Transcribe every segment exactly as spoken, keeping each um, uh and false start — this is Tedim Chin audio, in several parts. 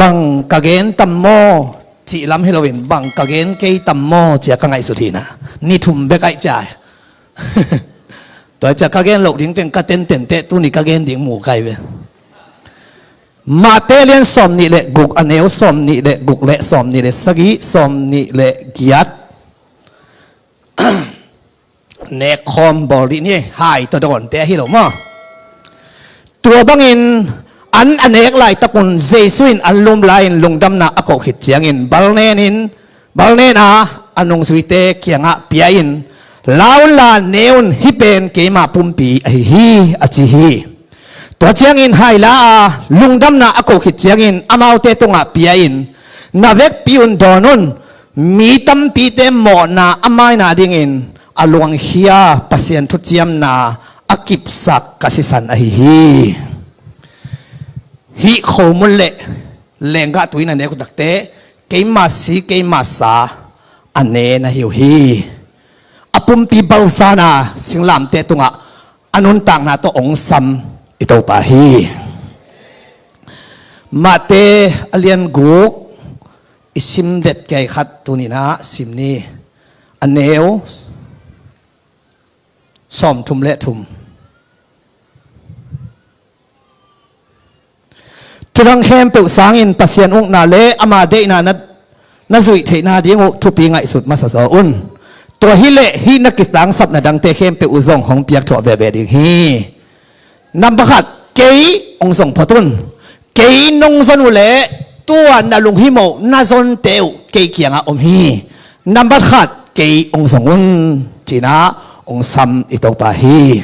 Bang ka gen tam maw cih lam hi loin, bang ka gen kei tam maw cia ka ngaihsut hi na. Ni thum bek aih cia. Tua cia ka gen loh ding teng ka tenten teh tuni ka gen ding mu kai ve. Mate lian sawm nih le guk, a neu sawm nih le guk le sawm nih le sagih, sawm nih le giat. Nek khawm bawl dih ni, hai tawh dawnte ahi lo maw? Tua bangin an a nek laitakun Jesu in an lum lai-in lungdamna a koh khit ciangin bal nenin, bal nen a, a nungzuite kiangah pia-in, "La unla ne un, hih pen keima pumpi ahi hi," a ci hi. Tua ciangin hai la a, lungdamna a koh khit ciangin amaute tungah pia-in, "Na vekpi un dawn un, mi tampite mawhna a maina dingin a luangkhia Pasian thuciamna a kipsak ka sisan ahi hi." Hih khomun le lenggah tui na nek uh takte, keima si keima sa a ne na hi uh hi. A pumpi balzana singlamte tungah a nuntakna tawh ong sam i Topa hi. Mate a lian guk i sim det kei khat tuninah sim ni. A neu sawm thum le thum. Thudang khempeuh sangin Pasian ukna le ama deihna na, na zuih theihna ding uh thupi ngaihsut masa zaw un. Tua hileh hih na kitangsapna dangte khempeuh uh zong hong piak thuah veve ding hi. Nambat khat, kei ong zong phot un. Kei nong zon uh leh tua na lunghimawh na zonte uh kei kiangah om hi. Nambat khat, kei ong zong un, cinah ong sam i Topa hi.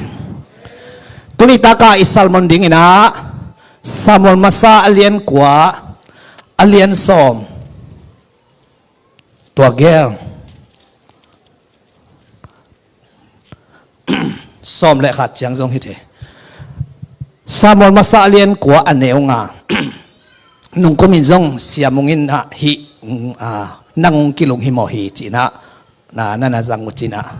Tuni taka i sermon dinginah Samuel masa a lian kua, a lian sawm, tua gel sawm le khat ciang zong hi thei. Samuel masa a lian kua a neu nga. Nungkumin zong siamungin ah hih, ah, nang ong kilunghimawh hi cinah na, na, na zang uh cinah.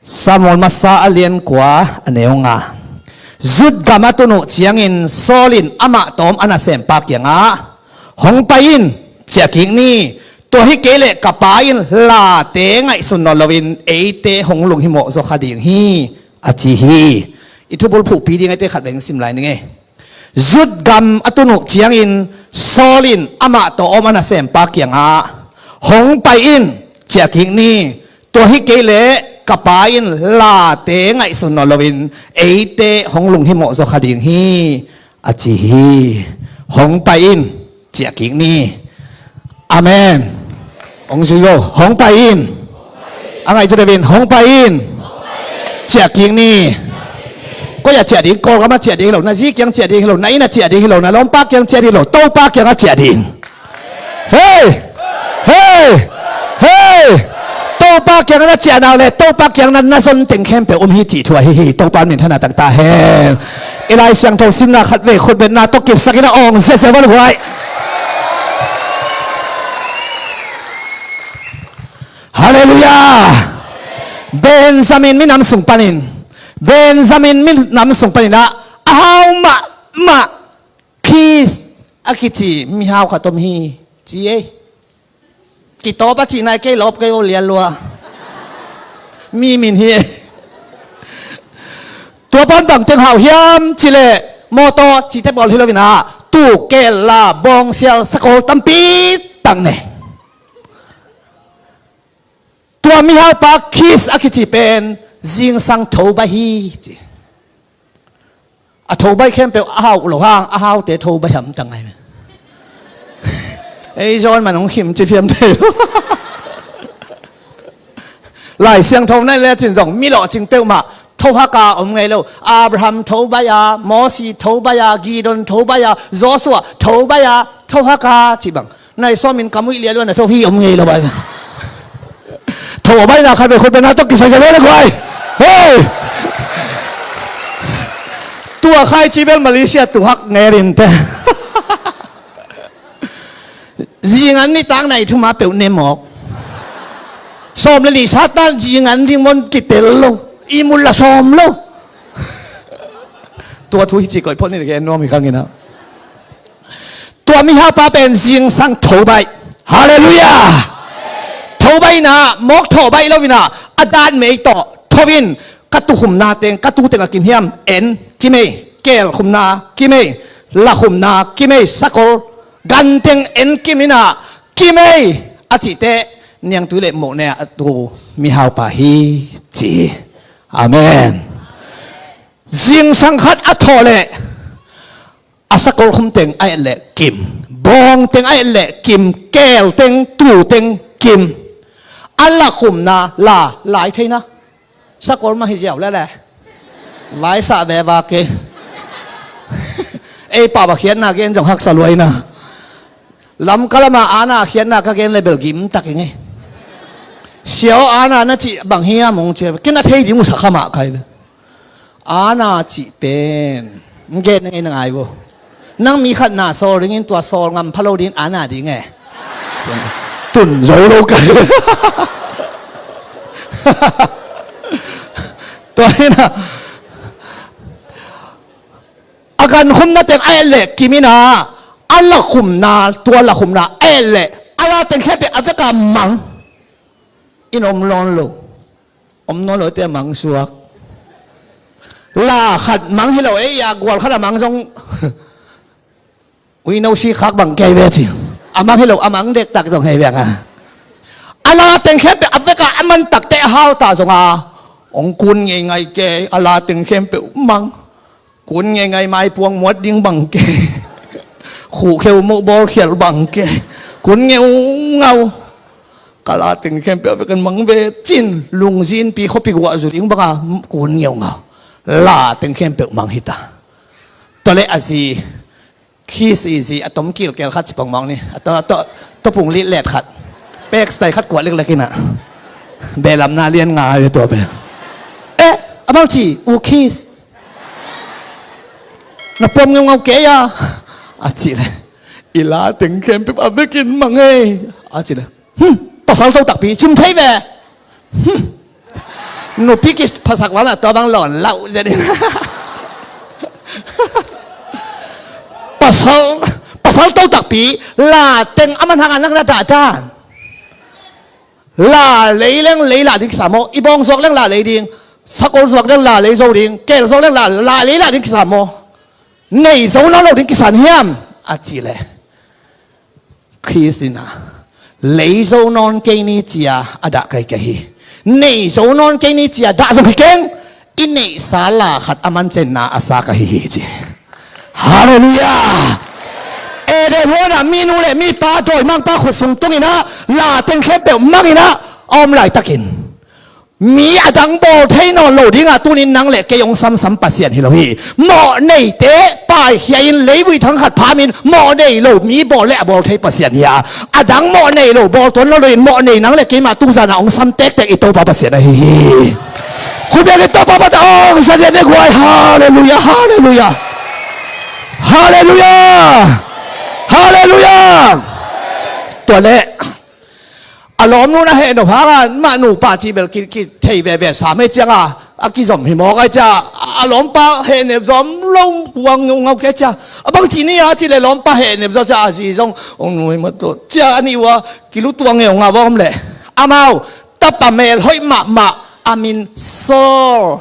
Samuel masa a lian kua a neu nga. Zut gam a tun uh ciangin Saul in amah tawm a nasempa kiangah, "Hong pai in, ciah kik ni. Tua hi kei leh ka pa in late ngaihsun nawn loin eite hong lunghimawh zaw kha ding hi," a ci hi. I thubulphuhpi ding eite khat beng sim lai ning ei. Zut gam a tun uh ciangin Saul in amah tawh a om a nasempa kiangah, "Hong pai in, ciah kik ni. Tua hi kei leh ka pa in late ngaihsun nawn loin eite hong lunghimawh zaw kha ding hi," a ci hi. "Hong pai in, ciah kik ni." Amen. Hong zui lo, "Hong pai in." A ngaih cu deuhin, "Hong pai in, ciah kik ni." Koi ah ciah ding? Kawlgam ah ciah ding hi lo, na zi kiang ciah ding hi lo, na inn ah ciah ding hi lo, na lawmpa kiang ciah ding hi lo, Topa kiangah ciah ding. Hei! Hei! Hei! Topa kiangah na ciah nak leh Topa kiang na, na zon teng khempeuh om hi cih thu ahi hi. Topa min thana tak ta hen. I Lai Siangtho simna khat vei khutbetna tawh kipsakin a awng ziahziah val huai. Halleluiah! Benjamin minam sung panin, Benjamin minam sung panin ah a hau mahmah Kis a kici mihau khat om hi ci ei. Kitawp a cihna i kei lawp kei aw lian lua. Mi min hi ei. Tua pan bang teng hau hiam cileh mawtaw cihte pawl hi loin ah tuk kella bawngsial sakol tampi tak nei. Tua mihaupa Kis a kici pen zingsang tho baih hi ci. A tho baih khempeuh a hau lo hang a haute tho baih hamtang ngai me. Ei zawn man hong khim ci phiam thei lo. Lai Siangtho na i et cin zong mi lawhcing peuhmah tho haka om ngei lo. Abraham tho baih a, Mosi tho baih a, Gideon tho baih a, Joshua tho baih a, tho haka ci bang. Nai sawmin ka muih lialuan a tho hi om ngei lo bai. Tho a baina khat ve khut bena tawh kisai zia le guai. Hei! Tua khai ci bel Malaysia tu hak ngerin te. Zingan ni tak nai thuma peuh ne mawk. Sawm le ni Satan zingan ding mon kitel lo. I mul la sawm lo. Tua thu hi ci koih phot ni le ke nuam hi kangina. A mihaupa pen zingsang tho baih. Halleluiah. Tho baih inah mawk thawh baih lo inah a datmei tawh tho in, ka tukhumna teng, ka tu teng a kim hiam, en kimei, keel khumna kimei, la khumna kimei, sakol ganteng en kim inah kimei a cih teh, niangtui le mawh ne a tu mihaupa hi ci. Amen. Zingsang khat a thawh leh a sakol khum teng a et leh kim, bawng teng a et leh kim, keel teng, tu teng kim. A la khumna la lai theina sakol mah hi ziau lele. Laisah ve vak e. Ei pau a khiatna gen zong haksa luaina. Lamka lama ana khiatna ka gen le bel gim tak i ngei. Siau ana na cih bang hiam hong cia, kei na thei ding uh sa kha mah kai le. Ana cih pen gen na ngei na ngai vo. Nang mi khat na sawl dingin tua sawl ngam pha lo dingin ana ding e. Tun zo lo kai. Tua hi na. A gan khumna teng a et leh kim inah, a la khumna, tua la khumna a et leh a la teng khempeuh a veka mang. In om nawn lo. Om nawn lo te mang suak. La khat mang hi lo, ei a gual khat a mang zong uino si khak bang kei ve ci. A mang hi lo, a mang dektak zong hei ve nga. A la teng khempeuh a veka a man tak teh a hau ta zong a, hong kun ngei ngai kei, a la teng khempeuh mang. Kun ngei ngai, maipuang muat ding bang kei. Khuhkheu moh bawlkhialh bang kei. Kun ngeu ngau. Ka la teng khempeuh a vekin mang ve cin, lungzinpi khuapi guah zu ding banga kun ngeu ngau. La teng khempeuh mang hita. Tua le a zi, Khis i zi a tom kilkel khat ci pongmawng ni. A to, to, to pung litlet khat. Pek stai khat kuah leklek inah. Belamna lian nga ve tua pen. Eh, a bang ci, u Khis. Na pom ngeu ngau kei a. A ci le. I la teng khempeuh a vekin mang ei. A ci le. Hmm, pasal to takpi, cim thei ve. Hmm. Nupi kiphasak vala tua bang lawn lau zia ding. Pasal, pasal to takpi, la teng a man hang a nak na dah dan. La lei leng lei la ding kisa maw, i bawng zuak leng la lei ding, sakol zuak leng la lei zo ding, keel zuak leng la, la lei la ding kisa maw. Nei zo nawn lo ding kisan hiam, a ci le. Khrist in a, lei zo nawn kei ni cia a dah kai ka hi. Nei zo nawn kei ni cia dah zong hi keng, i neihsa la khat a man cenna a sa ka hi hi ci. Halleluiah. Eden huan ah minu le mipa dawimangpa khutsung tung in a, la teng khempeuh mang in a, a om laitakin mi a dang bawl thei nawn lo dingah tunin nang le kei hong samsam Pasian hi lo hi. Mawh neite paikhia in leivui thang khat phamin mawh nei lo mi bawl le a bawl thei Pasian hi a, a dang mawh nei lo bawl tuan lo loin mawh nei nang le keimah tungzanah hong sam tektek i Topa Pasian ahi hi. Khubiak i Topa Pasian hong sa zian dek huai. Halleluiah, halleluiah. Halleluiah. Halleluiah. Tua leh a lawmnu na heh nop hanga mah nupa cih bel ki, ki thei veve sam hei cianga a kizom hi mawk ai cia, a lawmpa heh nep zom lo huang ngau ngau kei cia. A bang ci ni a cih leh lawmpa heh nep zom cia a zi zong hong nui mat tawh cia a nih uh a kilu tuang ngeu ngau a om leh amau tapa mel hoih mahmah a min Saul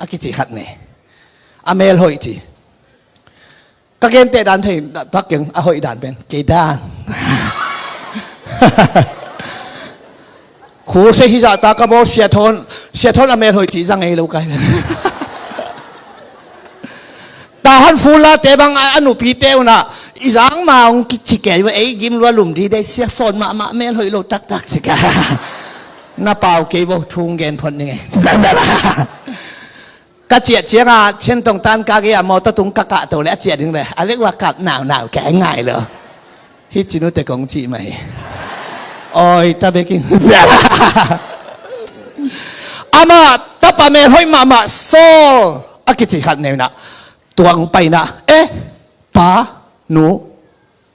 a kici khat nei. A mel hoih ci. Ka genteh dan thei tak keng a hoih dan pen kei dan. Khusei hizah ta ka bawl Sia Thawn, Sia Thawn a mel hoih cih zang ei lo kai pen. Tahan Fula te bang a, a nupite unah i zang ma hong kici kei va ei gim lua lum di dei sia sawn mahmah mel hoih lo taktak ci ka. Na pau kei vo thung gen phot ning ei. Ka ciah cianga Chin Tong Tan ka gei a mawtaw tung ka kah to le a ciah ding le a vek ua kap naunau kei ngai lo. Hi cinu te kong cih mai. Oi ta beking. Amah tapa mel hoih mahmah Saul a kici khat neunah tuang painah eh pa nu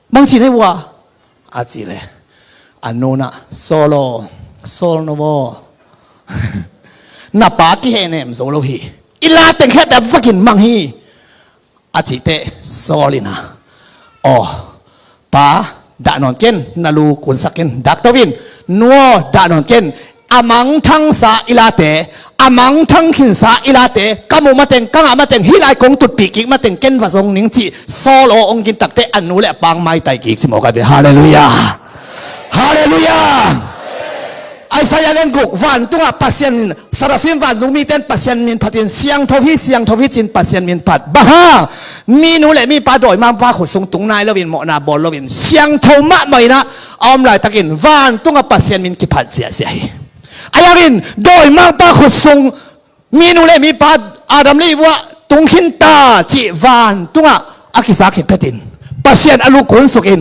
Bang ci nei ua a ci le a nunah Saul aw, Saul no aw. Na pa kihehnem zo lo hi. I la teng khempeuh vakin mang hi. A cih teh Saul in a aw, Pa, dah nawn ken, na lu kunsak ken, dak to in. Nu aw, dah nawn ken, a mangthangsa i late, a mangthang khinsa i late, ka muh mateng, ka ngah mateng, hih lai kong tutpih kik mateng ken va zong ning cih Saul aw hong gin takteh a nu le a pa hong maitai kik ci mawk a ve. Halleluiah. Halleluiah. Isaiah lian guk, vantungah Pasian in, Seraphim vantung mite in Pasian min phatin, siangtho hi, siangtho hi cin Pasian min phat. Bang hang? Minu le mipa, dawimangpa khut sung tung nai loin, mawhna bawl loin, siangtho mahmah in ah a om laitakin vantungah Pasian min kiphat ziahziah hi. Ahi hangin dawimangpa khut sung minu le mipa, Adam le Eva tung khin ta cih vantungah a kizak hi phetin, Pasian a lu kunsukin,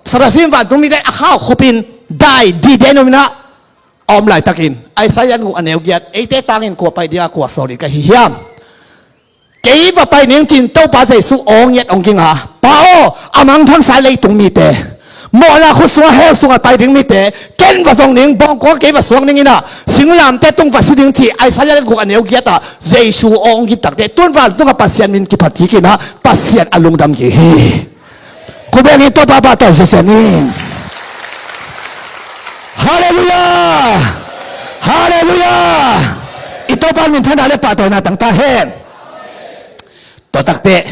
Seraphim vantung mite a khaukhupin, dai dide nuam in ah a om laitakin, Isaiah lian guk a neu giat, eite tangin kua pai ding a, kua sawl ding ka hi hiam? Kei va pai ning cin Topa Jesu hong ngiat hong ging a, Pa aw, a mangthangsa leitung mite, mawhna khut sungah, hell sungah pai ding mite, ken va zong ning, bawngkaw kei va suak ning in ah, singlamteh tung va si ding cih Isaiah lian guk a neu giat ah Jesu hong gin takteh, tun vantungah Pasian min kiphat kik in ah Pasian a lungdam kik hi. Khut beng in Topa pahtawi siasia ni. Halleluiah. Halleluiah. I Topa minthanna le pahtawina tang ta hen. Tua takteh,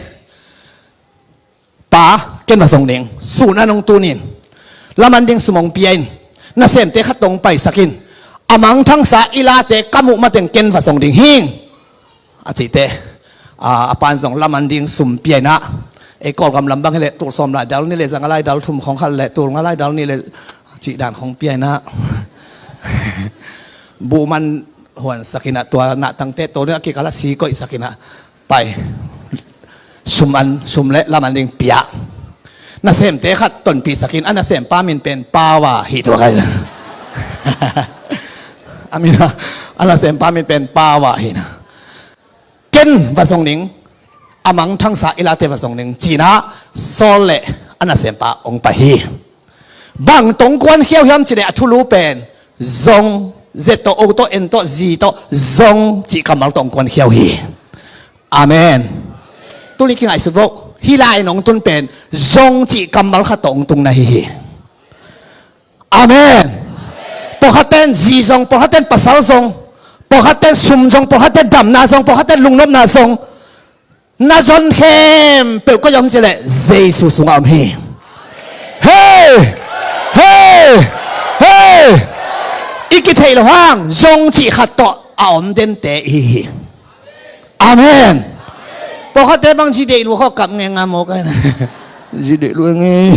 Pa, ken va zong ning, sun a nong tun in, laman ding sum hong pia in, nasemte khat tawh hong paisak in, a mangthangsa i late ka muh mateng ken va zong ding hing, a cihte, a, a pan zong laman ding sum pia in ah, ei Kawlgam lam bang hileh tul sawm lai dal nih le za nga lai dal thum khong khat le tul nga lai dal nih le cih dan khong pia in ah, buhman huansak in ah, tua nahtangte tawh a kikal ah si koihsak in ah, pai. Sum an, sum le laman ding pia. Nasemte khat tonpihsak in, a nasempa min pen Pau a hi tua kai. A min a, a nasempa min pen Pau a hi na. Ken va zong ning, a mangthangsa i late va zong ning, ci in ah Saul le a nasempa hong pai hi. Bang tawh hong kuan khiau hiam cih leh a thulu pen zong, Z tawh, O tawh, N tawh, Z tawh, zong cih kammal tawh hong kuan khiau hi. Amen. Tuni kingaihsut vo, hih lai-in hong tun pen zong cih kammal khat tawh hong tung na hi hi. Amen. Pawlkhatte in zi zong, pawlkhatte in pasal zong, pawlkhatte in sum zong, pawlkhatte in damna zong, pawlkhatte in lungnopna zong, na zon khempeuh koi ah om cih leh Jesu sungah om hi. Hei! Hei! Hei! I kitheih loh hang zong cih khat tawh a om dente i hi hi. Amen. Pawlkhatte bang zi deih lua khawng kap ngei nga maw kai na. Zi deih lua ngei.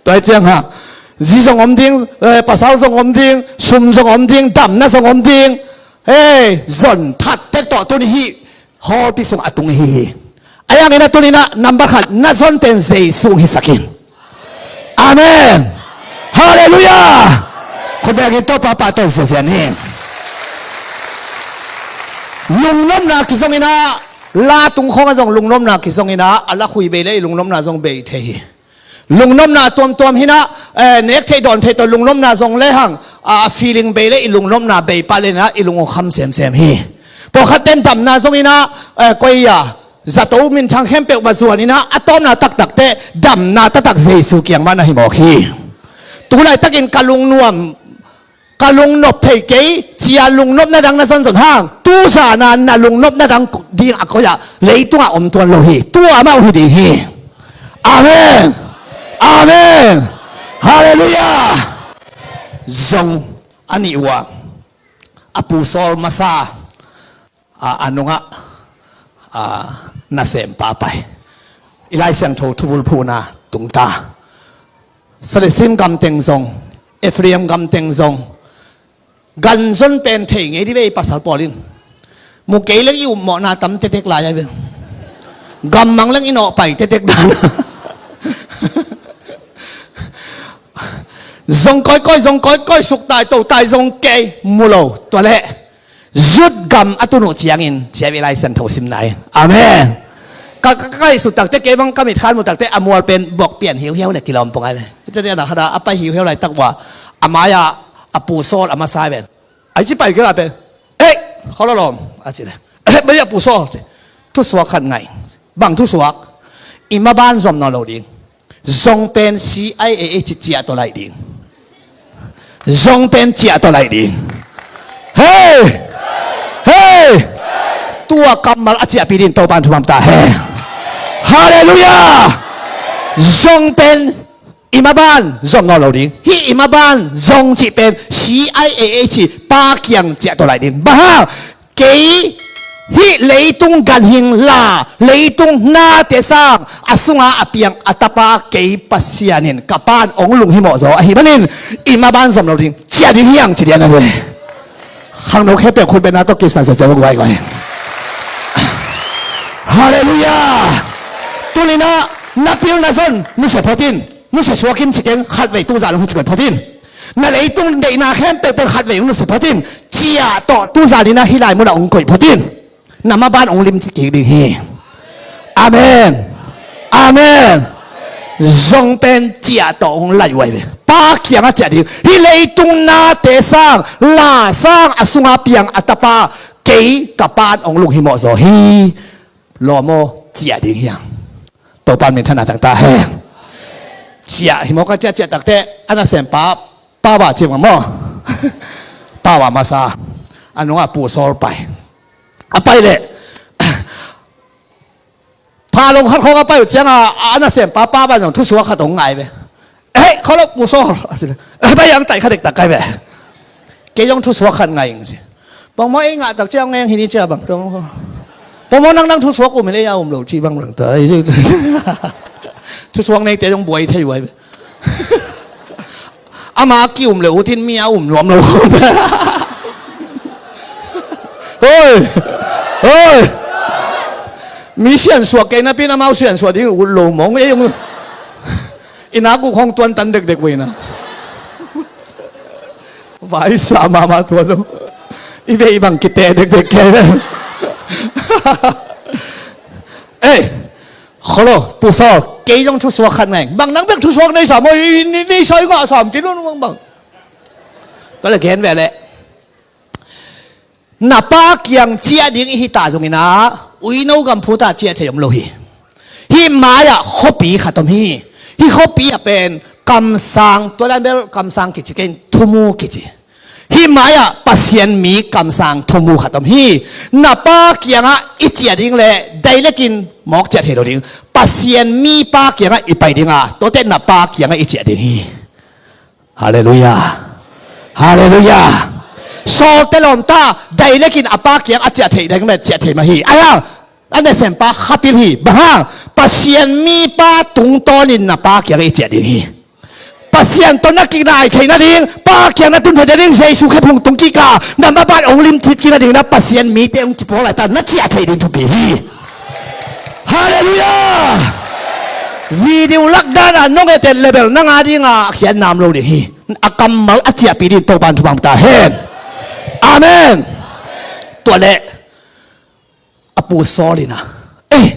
Tua hi ciang ha, zi zong om ding, eh, pasal zong om ding, sum zong om ding, damna zong om ding. Hei, zon that tek tawh tuni hih hall pi sung a tung hi hi. Ahi hangin a tuni-in ah number khat na zon pen Jesu hong hisak in. Amen. Halleluiah. Khut beng in Topa pahtawi ziahziah ni. Lungnopna kizong in ah, la tung khawng ah zong lungnopna kizong in ah, a lakhui bei le i lungnopna zong bei thei hi. Lungnopna tuamtuam hi in ah, eh, nek theih dawn theih tawh lungnopna zong lehang, a, a feeling bei le i lungnopna bei pah le in ah i lung hong kham semsem hi. Pawlkhatte in damna zong in ah, eh, koi a, zato minthang khempeuh va zuan in ah, a tawpna taktak teh damna taktak Jesu kiang mah na hi mawk hi. Tu laitakin ka lungnuam, ka lungnop thei kei ci-a lungnopna dang na zonzon hang, tu zan a na lungnopna dang ding a koi ah leitungah om tuan lo hi. Tua amau hi ding hi. Amen. Amen. Halleluiah. Zong a nih uh ah, a pu Saul masa, a, a nungah, a, nasempa pai. I Lai Siangtho thubulphuhna tungta, Salisim gam teng zong, Ephraim gam teng zong, gan zon pen thei ngei dih ve, i pasal pawl in. Mu kei leng i upmawhna tam tektek lai a hi ve. Gammang leng i nawh pai tektek dan. Zong kawikawi, zong kawikawi, suk tai, to tai zong kei mu lo. Tua leh Zut gam a tun uh ciangin, ciami Lai Siangtho simna in. Amen. Ka, ka, ka ngaihsut takte, kei bang ka mitkhan mu takte, a mual pen buak pian hiuhiau le kilawm pong ai ve. Ka cia dia na khada a pai hiuhiau laitak uh a, a mai-ah a pu Saul a masa ai ve. Ai ci pai kila pen, "Ei, khololom," a ci le. "Ei, bai a pu Saul," ci. Thusuak khat ngaih. Bang thusuak? I maban zom nawn lo ding. Zong pen C I A A ci ciah tawh laih ding. Zong pen ciah tawh laih ding. Hei! Hei! Tua kammal a ciahpih ding Topan thupha ta hen. Halleluiah! Zong pen i maban zom nawn lo ding. Hih i maban zong cih pen C I A A ci pa kiang ciah tawh laih ding. Bang hang? Kei hih leitung ganhing la, leitung nate sang a sunga a piang a tapa kei Pasian in ka Pan hong lunghimawh zaw ahih manin i maban zom lo ding, ciah ding hi hang ci ding a na ve. Khangno khempeuh khut bengna tawh kipsan sa ciah guai guai. Halleluiah. Tuni-in ah na pil na zon nusia phot in. Nusia suak in ci keng, khatvei tuzan hong hi ci phot in. Na leitung deihna khempeuh pen khatvei hong nusia phot in. Ciah tawh tuzan in ah hih lai munah hong koih phot in. Na maban hong limci kik ding hi. Amen. Amen. Zong pen ciah tawh hong laih uh ahi ve. Pa kiangah ciah ding. Hih leitung nate sang, la sang a sunga piang a tapa kei ka Pan hong lunghimawh zaw hi. Lawm aw, ciah ding hi hang. Topan minthanna tang ta hen. Ciah hi mawk a, ciah ciah takteh a nasempa Pawa ci mah maw? Pawa masa a nungah Pu Saul pai. A pai leh phalong khat khawng a pai uh ciangah a nasempa Pawa in zong thusuak khat hong ngai ve. Hei, kholo Pu Saul a ci leh, eh, pai ang, taih kha dektak kai ve. Kei zong thusuak khat ngai ing ci. Bang maw ei ngah tak ciang eng hi ni cia bang tong. Bang maw nang nang thusuak um in ei a um lo ci bang bang ta. Thusuak neite zong buai thei uh ahi ve. Ama ki um le utin mi a um nuam lo. Hoi. Hoi. Mi siansuak kei napi in amau siansuak ding ut lo mong ei ung. I nak uh khong tuan tan dekdek uh ina. Vai sa mahmah tua zo. I vei bang kite dekdek ke. Ei, kholo Pu Saul, kei zong thusuak khat ngai. Bang nang bek thusuak nei sa maw, i, i, nei sa i ngah sam kei lo bang bang. Tua leh gen ve leh. Na pa kiang ciah ding i hita zongin ah uino gam phuta ciah thei om lo hi. Hih mai-ah khuapi khat om hi. Hih khuapi ah pen kamsang, tua lai bel kamsang kici kei in, thumu kici. Hih mai-ah Pasian mi kamsang thumu khat om hi. Na pa kiangah i ciah ding leh direct in mawk ciah thei lo ding. Pasian mi pa kiangah i pai ding a, tuate na pa kiangah i ciah ding hi. Halleluiah. Halleluiah. Sawlte lawmta, direct in a pa kiang a ciah theih ding met ciah thei mah hi. Ahi hang a nasempa khapil hi. Bang hang? Pasian mipa tungtawnin na pa kiang i ciah ding hi. Pasian tawh na kinai theih nading, pa kiang na tun theih nading, Jesu khephung tung kik a na maban hong limcik kik nading na Pasian mite hong kipawl laita na ciah theih ding thupi hi. Halleluiah. Video lakdan a nong et et leh bel nang a dingah khiatna om lo ding hi. A kammal a ciahpih ding Topan thupha ta hen. Amen. Tua leh a Pu Saul in ah, eh,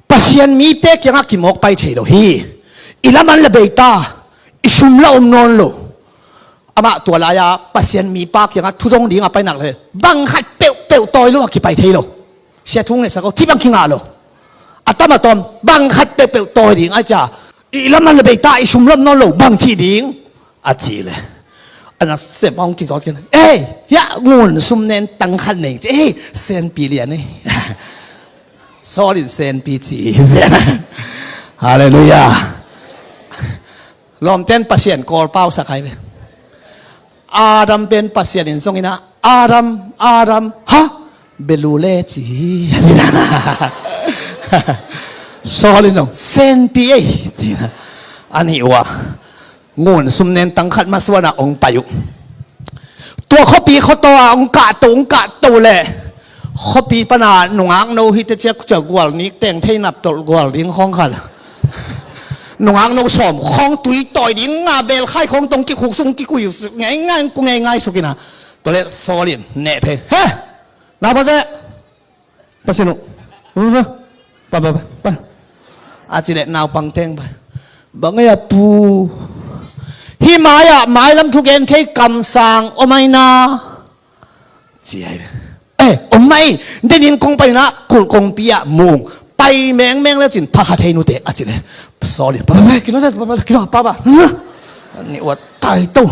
Pasian mite kiangah kimawk pai thei lo hi. I laman le beita, i sum la om nawn lo. Amah tua lai-a Pasian mipa kiangah thudong ding a pai nak leh bang khat peuhpeuh tawi lo a kipai thei lo. Sia thu ngetsak aw, ci bang kingah lo. A tam a tawm bang khat peuhpeuh tawi ding a cia, i laman le beita, i sum la om nawn lo, bang ci ding a cih leh a nasempa hong kizawt kei in, ei, hiah ngun sum nen tang khat nei ci, ei, senpi lian ei. Saul in senpi ci hi. Halleluiah. Lawmten Pasian kawl pausak hai ve. Adam pen Pasian in zong in ah, Adam, Adam, ha? Belu le ci hi. Saul in zong senpi ei ci in ah, a nih uh ah ngun sum nen tang khat masuan ah hong pai uh. Tua khuapi khuataw ah hong kahto, hong kahto leh khuapi pan a nungak no hi teh cia, cia gual nik teng thei nap tolh gual ding khawng khat, nungak no sawm khawng tui tawi ding a bel khai khawng tong kikhuk suk, kikui ngeingai, ku ngeingai suk in ah. Tua leh Saul in neh phei, he, na pate. Pasian uh. Pa, pa, pa, pa. A cih leh naupang teng pai. Bang ei a pu. Hih mai-ah mailam thugen thei kamsang om ahi na. Ci ahi. Eh, om mah ei. Denin kong pai na, kulh kongpi ah mung. Ai mengmeng le cin pha kha thei nute a ci le. Saul in pa pa kino pa pa kino pa pa. Ni wa tai to.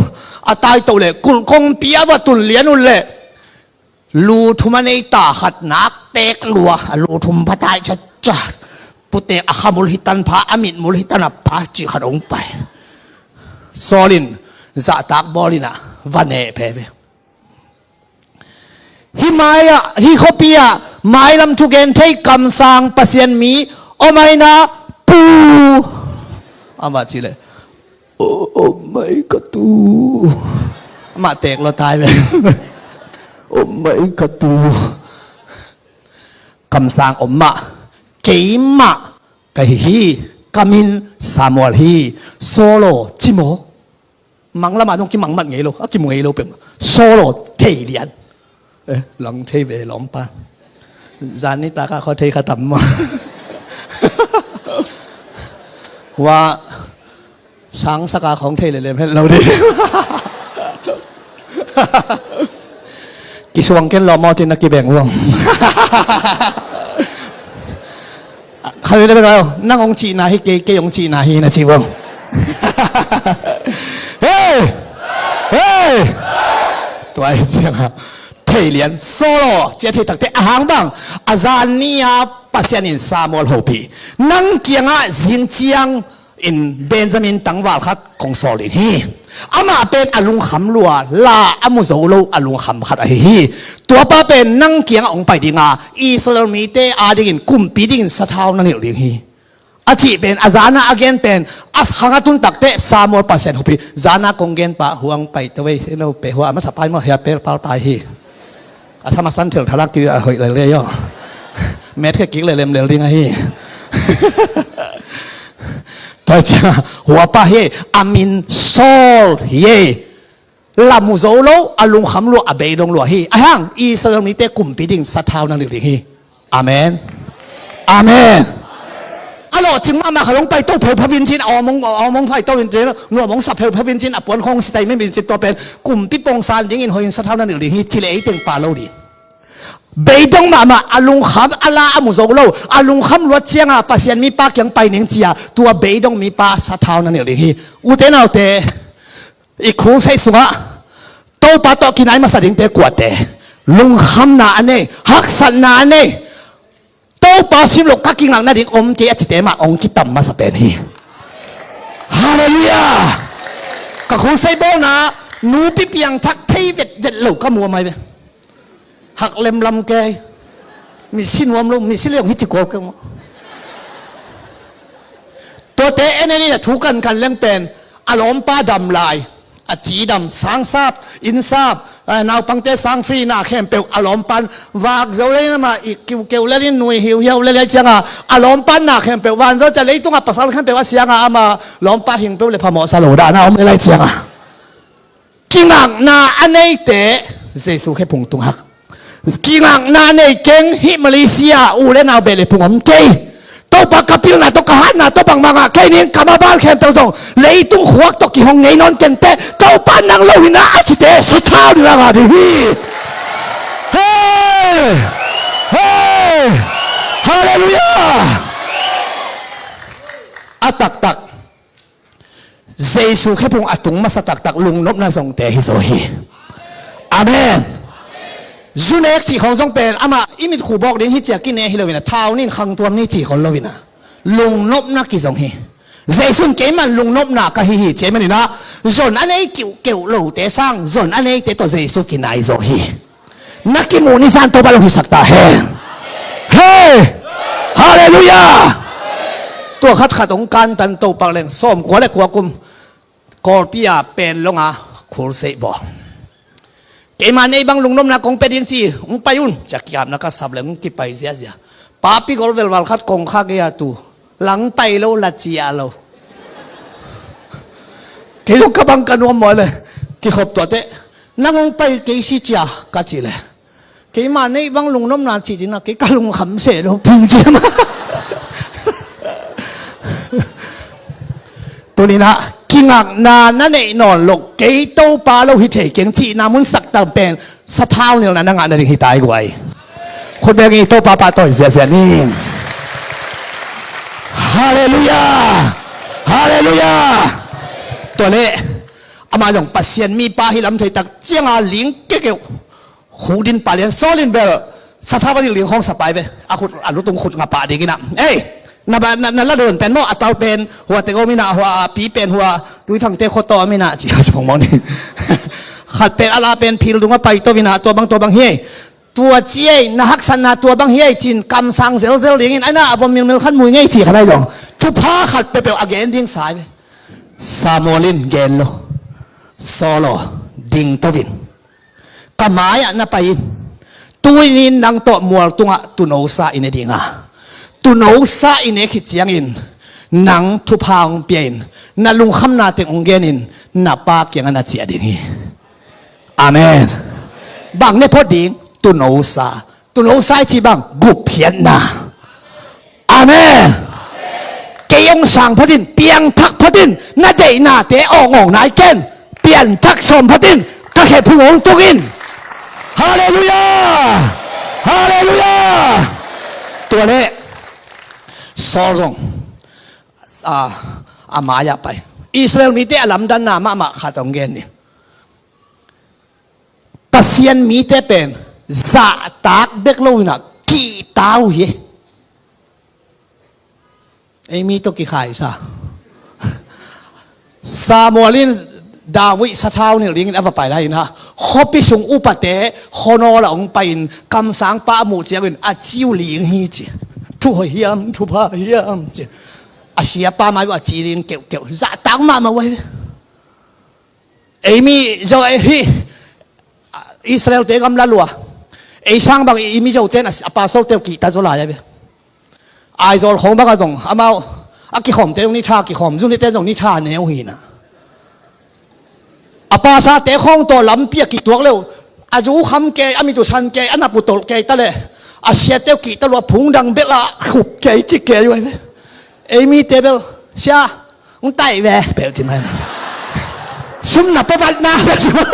A tai to le kulh kongpi a va tul lian un le. Lu thum a nei ta khat nak tek lua, a lu thum pha tai cha cha. Putek a khamul hi tan pha, a mitmul hi tan a pha ci khat ong pai. Saul in zahtak bawl in a va neh phe ve. Hi mai ah, hi khuapi ah mailam thugen thei kamsang Pasian mi om aina pu. Amah ci le. O, o mai ka tu. Amah tek lo tai ve. O mai ka tu. Kamsang om mah, keimah ka hi hi, ka min Samuel hi. Saul aw ci maw? Mang lamah dong kimang mat ngei lo, a kimu ngei lo peuh. Saul aw thei lian. Eh, lang thei ve lawmpa. Zan ni taka khaw thei kha tam maw? Wa sang saka khawng thei lelem het lo dih. Kisuang ken lawm maw cin na kibeng uang. Khalina bek lo, nang ong cihna hi, kei, kei ong cihna hi na ci uang. Hei! Hei! Tua hi cianga thei lian Saul aw cia thei takte a hang bang a zan ni a Pasian in Samuel hopih. Nang kiangah zing ciang in Benjamin tangval khat kong sawl ding hi. Amah pen a lungkham lua, la a mu zo lo a lungkham khat ahi hi. Tuapa pen nang kiangah hong pai dinga Israel mite adingin kumpi dingin sathau na nilh ding hi. A cih pen a zana a gen pen a khang a tun takte Samuel Pasian hopih. Zana kong gen pa huang pai tawei eno pe hua a masa pai maw hia pel pal pai hi. A thama san thel thalak ki a hoih lel le yaw. Met khe kik le lem lel ding ahi. Tua cia huapa hi a min Saul hi. La mu zo lo a lungkham lua a beidong lua hi. A hang Israel mite kumpi ding sathau na nilh ding hi. Amen. Amen. A lawhcing mahmah kha long pai to pheu phabin cin a awmong awmong pai to in cin nuamong sa pheu phabin cin a puan khong sitai min bin cin tua pen kumpi pongsan dingin hoihin sathau na nilh ding hi ci le ei teng pa lo ding. Beidong mahmah a lungkham a la a mu zo lo a lungkham luat cianga Pasian mipa kiang pai ning cia tua beidong mipa sathau na nilh ding hi. Ute naute i khulseih sungah Topa tawh kinai masa dingte kuate lungkhamna a nei haksatna a nei Topa sim lo ka kingak nading om kei a cite mah ong kitam masa pen hi. Halleluiah. Ka khulseih bawlna nupi piangthak thei vetvet lo ka muam ai ve. Hak lemlam kei. Misi nuam lo misi leong hi ci kual kei maw? Tuate en en in a thu kankan leng pen a lawmpa dam lai. A cidam sangsap innsap naupangte sang free na khempeuh a lawmpan vak zo lei namah i kiukeu lelin nui hiuhiau lelei cianga a lawmpan na khempeuh van zo cia leitungah pasal khempeuh a sianga ama lawmpa hing peuh le phamawhsa lo dahna om lelai cianga kingakna a neite Jesu khe phungtung hak. Kingakna nei keng hih Malaysia u le nau beh le phung om kei. Topa ka pilna tawh ka hatna tawh bangmah ngah kei ning ka maban khempeuh zong leitung khuak tawh kihong ngei nawn kenteh Topa nang lo hinah a cite sathau ding a ngah ding hi. Hei! Hei! Halleluiah! A taktak Jesu khephung a tung masa taktak lungnopna zongte hi zaw hi. Amen. Zunek cih khawng zong pen amah i mitkhu bawk ding hi cia kine hi loin a thau nin khangtuam ni cih khawng loin a lungnopna kizong hi. Jesu in keiman lungnopna ka hi hi cia i maninah zon a nei kiuhkeuh lote sang zon a neite tawh Jesu kinai zaw hi. Na kimuh ni zan Topa lo hisak ta hen. Hei! Halleluiah! Tua khatkhat hong kantan Topa leng sawmkua le kua kum Kawlpi a Penlong a khulseih bawl. Keima nei bang lungnopna kong pia ding ci hong pai un cia kiapna ka sap leng hong kipai ziazia. Papi gol velval khat kong kha gei a tu lang pai lo la cia lo. Kei zong ka bang ka nuam maw le kikhop tuate nang hong pai kei si cia ka ci le keima neih bang lungnopna cih dina kei ka lungkham seh lo ping ciam. Tuninah kingakna na neih nawn loh kei Topa lo hi thei keng cihna mun saktam pen sathau nilna na ngah nading hi tai guai. Khutbeng i Topa pahtawi ziahziah ni. Halleluiah! Halleluiah! Tua leh amah zong Pasian mipa hi lam thei tak cianga ling kekeuh. Khukdin palian Saul in bel sathau a dil ding khawng sapai ve. A khut a lutung khut nga pah dingin ah, ei, na, na, na la dawn pen maw, a tal pen hua tegawm inah, hua a pi pen hua Tuithangte khuataw a minah ci a si phongmawng ni. Khat pen a la pen phil dung a paito inah, tua bang tua bang hi ei. Tua ci ei, na haksatna tua bang hi ei cin kamsang zelzel dingin, aina a vom milmil khan mui ngei ci khan ai zong thupha khat peuhpeuh a gen ding sai ve. Samuel in gen lo. Saul aw, dingto in. Ka mai-ah na pai in. Tuni-in nang tawh mual tungah tuunosa i ne dinga, tuunosa i ne khit ciangin nang thupha hong pia in, na lungkhamna teng hong genin na pa kiangah na ciah ding hi. Amen. Bang ne phot ding? Tuunosa. Tuunosa i cih bang? Gupkhiatna. Amen. Kei hong sang phatin, piangthak phatin, na deihnate awngawng nai ken. Pianthak sawm phatin, ka khe phung hong tung in. Halleluiah! Halleluiah! Tua leh Saul zong a, a mai-ah pai. Israel mite a lamdanna mahmah khat hong gen ni. Pasian mite pen zahtak bek lo inah kihta uh hi. Ei mi tawh kikhaisa. Samuel in David sathau nilh dingin a va pai lai inah, khuapi sung upate khuanawl ah hong pai-in kamsangpa a muh ciangin a ci uh ling hi ci. Thu hoih hiam, thupha hiam ci. A siapa mai uh a ci ling keuhkeuh, zahtak mahmah uh ahi ve. Ei mi Zo, ei hi Israel-te gamla lua. Ei sang bang i Mizote in a, a pastor-te uh kihta zaw lai a ve. Aizawl khawng bangah zong amau a kikhawmte zong ni tha kikhawm, zunite zong ni tha ne uh hi na. A pastor-te khawng tawh lampi a kituak leuh, a zu kham kei, a mit uh san kei, a nap uh tolh kei ta leh a siate uh kihta lua, phung dang bel a khup kei ci kei uh ahi ve. Ei mite bel, sia, hong taih ve, peuh ci mai na. Sum na pabatna, peuh ci mai.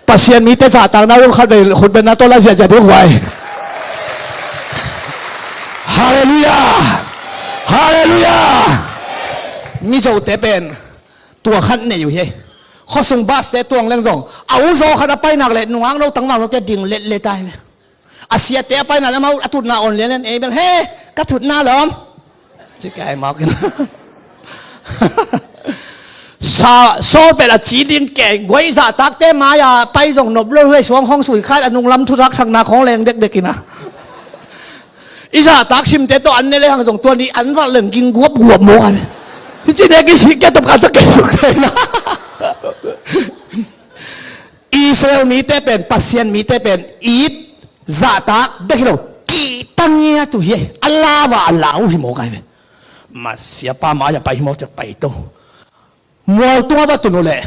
Pasian mite zahtakna uh khat vei khut benna tawh la ziahziah ding huai. Halleluiah! Halleluiah! Mizote pen tua khat nei uh hi. Khuasung bus-te tuang leng zong a uzaw khat a pai nak leh nungak no tangval note ding letlet ahi ve. A siate a paina lamah a tutna on lianlian, ei bel, he, ka tutna lawm, ci kai mawk in. Sa, Saul pen a ci ding kei, guai zahtakte mai-a pai zong nop lo, huai suang hong sui khat a nunglam thuzaksakna khawng leng dekdek in a. I zahtak simte tawh an ne le hang zong tua ni an valh leng ging guapguap mawk a. Hi ci nek i sih kia tawp kan tawh kei suk thei na. Israel mite pen, Pasian mite pen, it zahtak bek hi lo, kihta ngiat uh hi, a lau a, a lau uh hi mawk ahi ve. Masiapa mai-ah pai hi mawk ciang paito. Mual tungah va tun uh leh,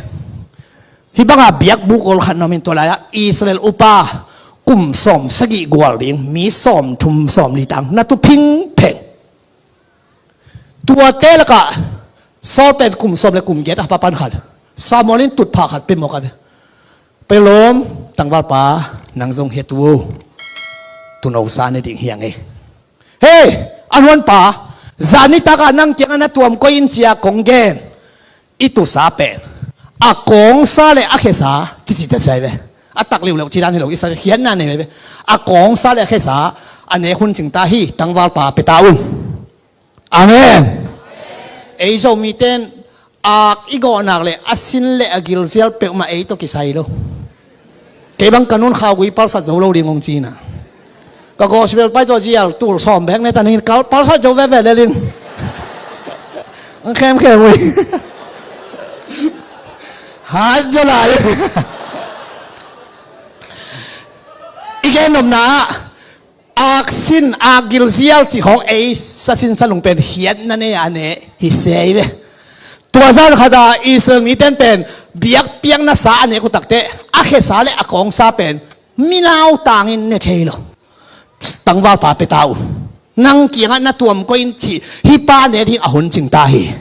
hih bangah biakbuk gol khat na om in, tua lai-ah Israel upa kum sawm sagih gual ding, mi sawm thum sawm li tang, na tu phingpheng. Tuate lakah Saul pen kum sawm le kum giat a pa pan khat, Samuel in tutphah khat pia mawk a ve. Pai lawm, tangvalpa, nang zong hi a tu, tuunosa ne ding hi a ngei. Hei, a nuanpa, zan nitakah nang kiangah na tuam koih in ci-a kong gen i tuusa pen a kawngsa le a khesa cici ta sia hi ve. A tak liuleu ci dan hi lo, i sa khiatna nei ve. A kawngsa le a khesa a nek hun cing ta hi, tangvalpa pia ta un. Amen. Ei Zomite in ak i gawh nak le a sin le a gilzial peuhmah ei tawh kisai lo. Kei bang ka nun khau gui palsat zo lo ding hong ci na. Ka gospel pai tawh zial tul sawm bek ne ta ning kal palsat zo veve le ding. Ang khemkhem ui. Hat zo lai. I gen nopna ah, ak sin, ak gilzial cih khawng ei sa sin sa lung pen khiatna nei a ne hi se hi ve. Tua zan khat a Israel mite in pen biakpiakna sa a nek uh takteh a khesa le a kawngsa pen mi nautangin ne thei lo. Tangvalpa pia ta un. Nang kiangah na tuam koih in cih hih pa ne ding a hun cing ta hi.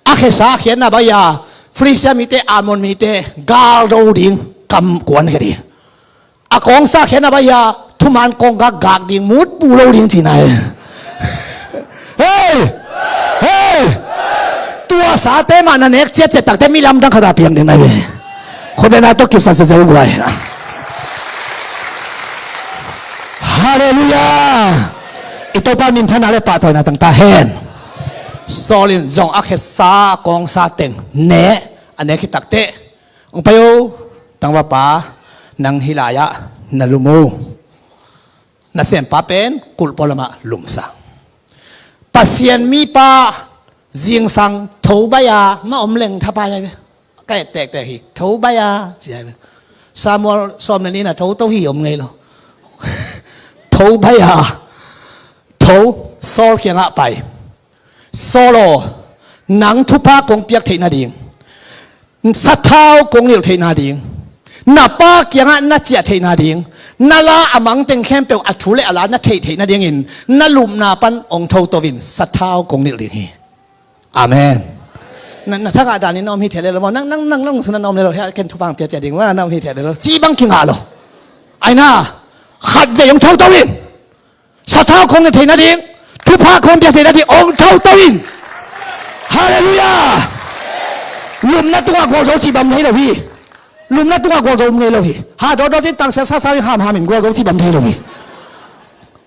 A khesa khiatna bai-a Filistia mite, Ammon mite galdo ding, kam kuan khe ding. A kawngsa khiatna bai-a thuman kong gak gak ding, mut pu lo ding cihna hi. Hei! Hei! Tua sate mah na nek ciatciat takte mi lamdang khat a piang ding na hi. Khutbetna tawh kipsak sese uh guai. Halleluiah. I Topa minthanna le pahtawina tang ta hen. Saul in zong a khetsa a kawngsa teng ne a nek hi takteh, hong pai o, tangvapa, nang hih lai-ah na lum uh. Nasempa pen kulh pualamah lumsa. Pasian mipa zingsang tho baih a mah om leng thapai ai ve. Ka et tektek hi, tho baih a ci ai ve. Samuel sawm le nihna tho to hi om ngei lo. Tho baih a, tho, Saul kiangah pai. Saul aw, nang thupha kong piak theih nading, sathau kong nilh theih nading, na pa kiangah na ciah theih nading, na la a mang teng khempeuh a thu le a la na theih theih nadingin na lupna pan hong thoto in, sathau kong nilh ding hi. Amen. Na, na thangah danin na om hi thei lel lo maw? Nang, nang, nang long sun na na om lel lo, hia ken thupha piapia ding maw, na om hi thei lel lo. Ci bang kingah lo. Aina, khatvei hong thoto in. Sathau kong nilh theih nading, thupha kong piak theih nading hong thoto in. Halleluiah. Lupna tungah gualzo cih bang thei lo hi. Lupna tungah gualzo ngei lo hi. Ha dawtdawt in tangsiat sasa in hamham in gualzo cih bang thei lo hi.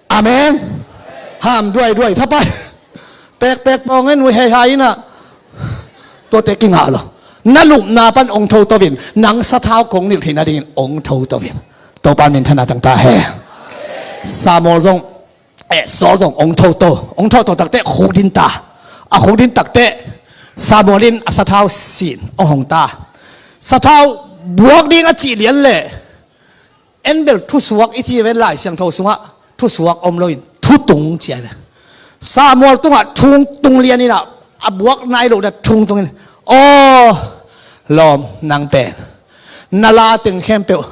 Amen. Ham duaiduai thapai. Pekpek pawng en uh hei hai inah. Tuate kingah lo. Na lupna pan hong thoto in, nang sathau kong nilh theih nadingin hong thoto in. Topa minthanna tang ta hen. Samuel zong, eh, Saul zong hong thoto, hong thoto takteh khuk din ta. A khuk din takteh Samuel in a sathau sin hong hong ta. Sathau buak ding a cih lian leh, en bel thusuak i ci ven, Lai Siangtho sungah thusuak om loin thutung ci ai ve. Samuel tungah thungtung lian inah, a buak nai lohna thungtung in, aw lawm, nang pen na la teng khempeuh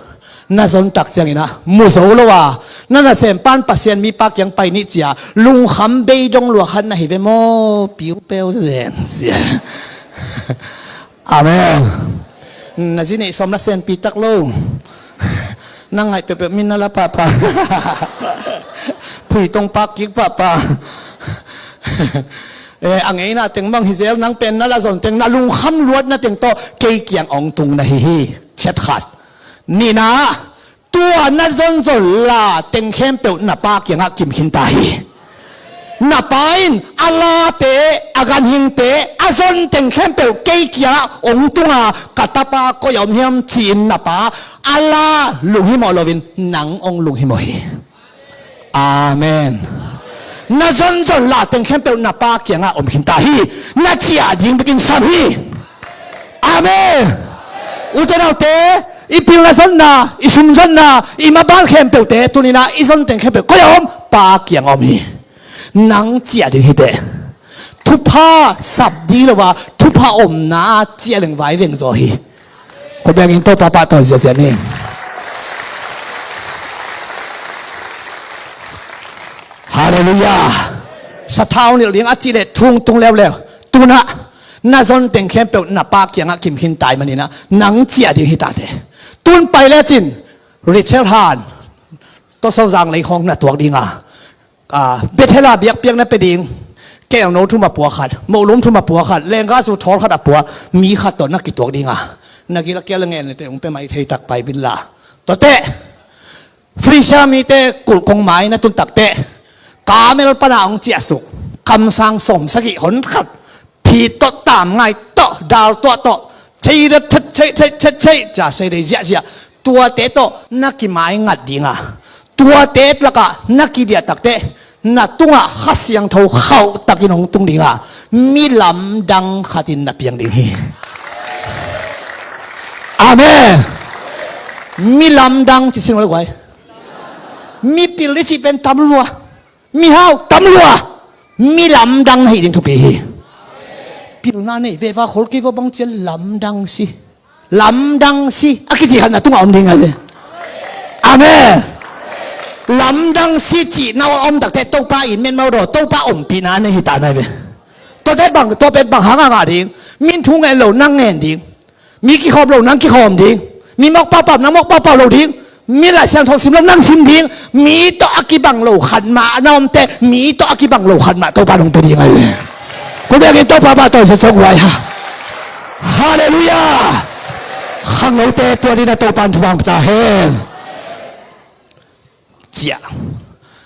na zon tak ciangin ah mu zo lo a, na nasempa in Pasian mipa kiang pai nih ci-a lungkham beidong lua khat na hi ve maw, piupeu zen sia. Amen. Na zi neih sawm na senpi tak lo. Na ngaih peuhpeuh min na la pahpah. Phuitong pak kik pahpah. Eh, a ngeina teng bang hi zel, nang pen na la zon teng, na lungkham luatna teng tawh kei kiang hong tung na hi hi. Chet khat. Nihna, tua na zonzon la teng khempeuh na pa kiangah kim khin ta hi. Na pa in a late, a ganhingte, a zon teng khempeuh kei kiangah hong tunga, ka tapa koi a om hiam ci-in na pa a la lunghimawh loin nang hong lunghimawh hi. Amen. Na zonzon la teng khempeuh na pa kiangah om khin ta hi. Na ciah ding bekin sam hi. Amen. Ute naute, i pilna zonna, i sum zonna, i maban khempeuhte tuninah i zon teng khempeuh koi a om? Pa kiang a om hi. Nang ciah ding hi teh. Thupha sap ding lo a, thupha omna ciah leng vai veng zaw hi. Khuabiangin Topa pahtawi ziahziah ni. Halleluiah. Sathau nilh ding a cih leh thungtung leuleu. Tunah na zon teng khempeuh na pa kiangah kim khin tai maninah nang ciah ding hi tate. Tun pai lecin Rachel Han tawh Sozang lei khawng na tuak dinga, ah, Bethel ah biakpiakna pia ding kelno thum a pua khat, mohlum thum a pua khat, lenggazu thawl khat a pua mi khat tawh na kituak dinga, na gil a kial a ngen lete hong pia mai thei tak pai bil la. Tuate Filistia mite kulh kong mai na tun takteh, Kamel pana hong ciahsuk kamsang sawm sagih hon khat, phit tawh, tamngai tawh, dal tuah tawh, thei ret, thei, thei, thei, thei, ca sei dei ziahziah, tuate tawh na kimai ngat dinga, tuate lakah na kidiah takteh, na tungah Kha Siangtho khauh takin hong tung dinga, mi lamdang khatin na piang ding hi. Amen. Mi lamdang ci sin uh le guai. Mi pil i cih pen tam lua. Mihau tam lua. Mi lamdang na hih ding thupi hi. Pilna neih veva khol kei va bang cian lamdang si. Lamdang si a kici khat na tungah om ding a ve. Amen. Lamdang si cihna a om takteh Topa in metmau daw, Topa ompihna nei hi ta na ve. Tua pen bang, tua pen bang hang a ngah ding? Min thu ngen lo nang ngen ding. Mi kikhawm lo nang kikhawm ding. Mi mawk pahpah nang mawk pahpah lo ding. Mi Lai Siangtho sim lo nang sim ding, mi tawh a kibang lo khat mah na omte, mi tawh a kibang lo khat mah Topa nong pia ding ahi ve. Kua biakinn Topa pa tawh sia cok guai ha. Halleluiah. Khangnote tua dina Topa in thupha ta hen. Ciah.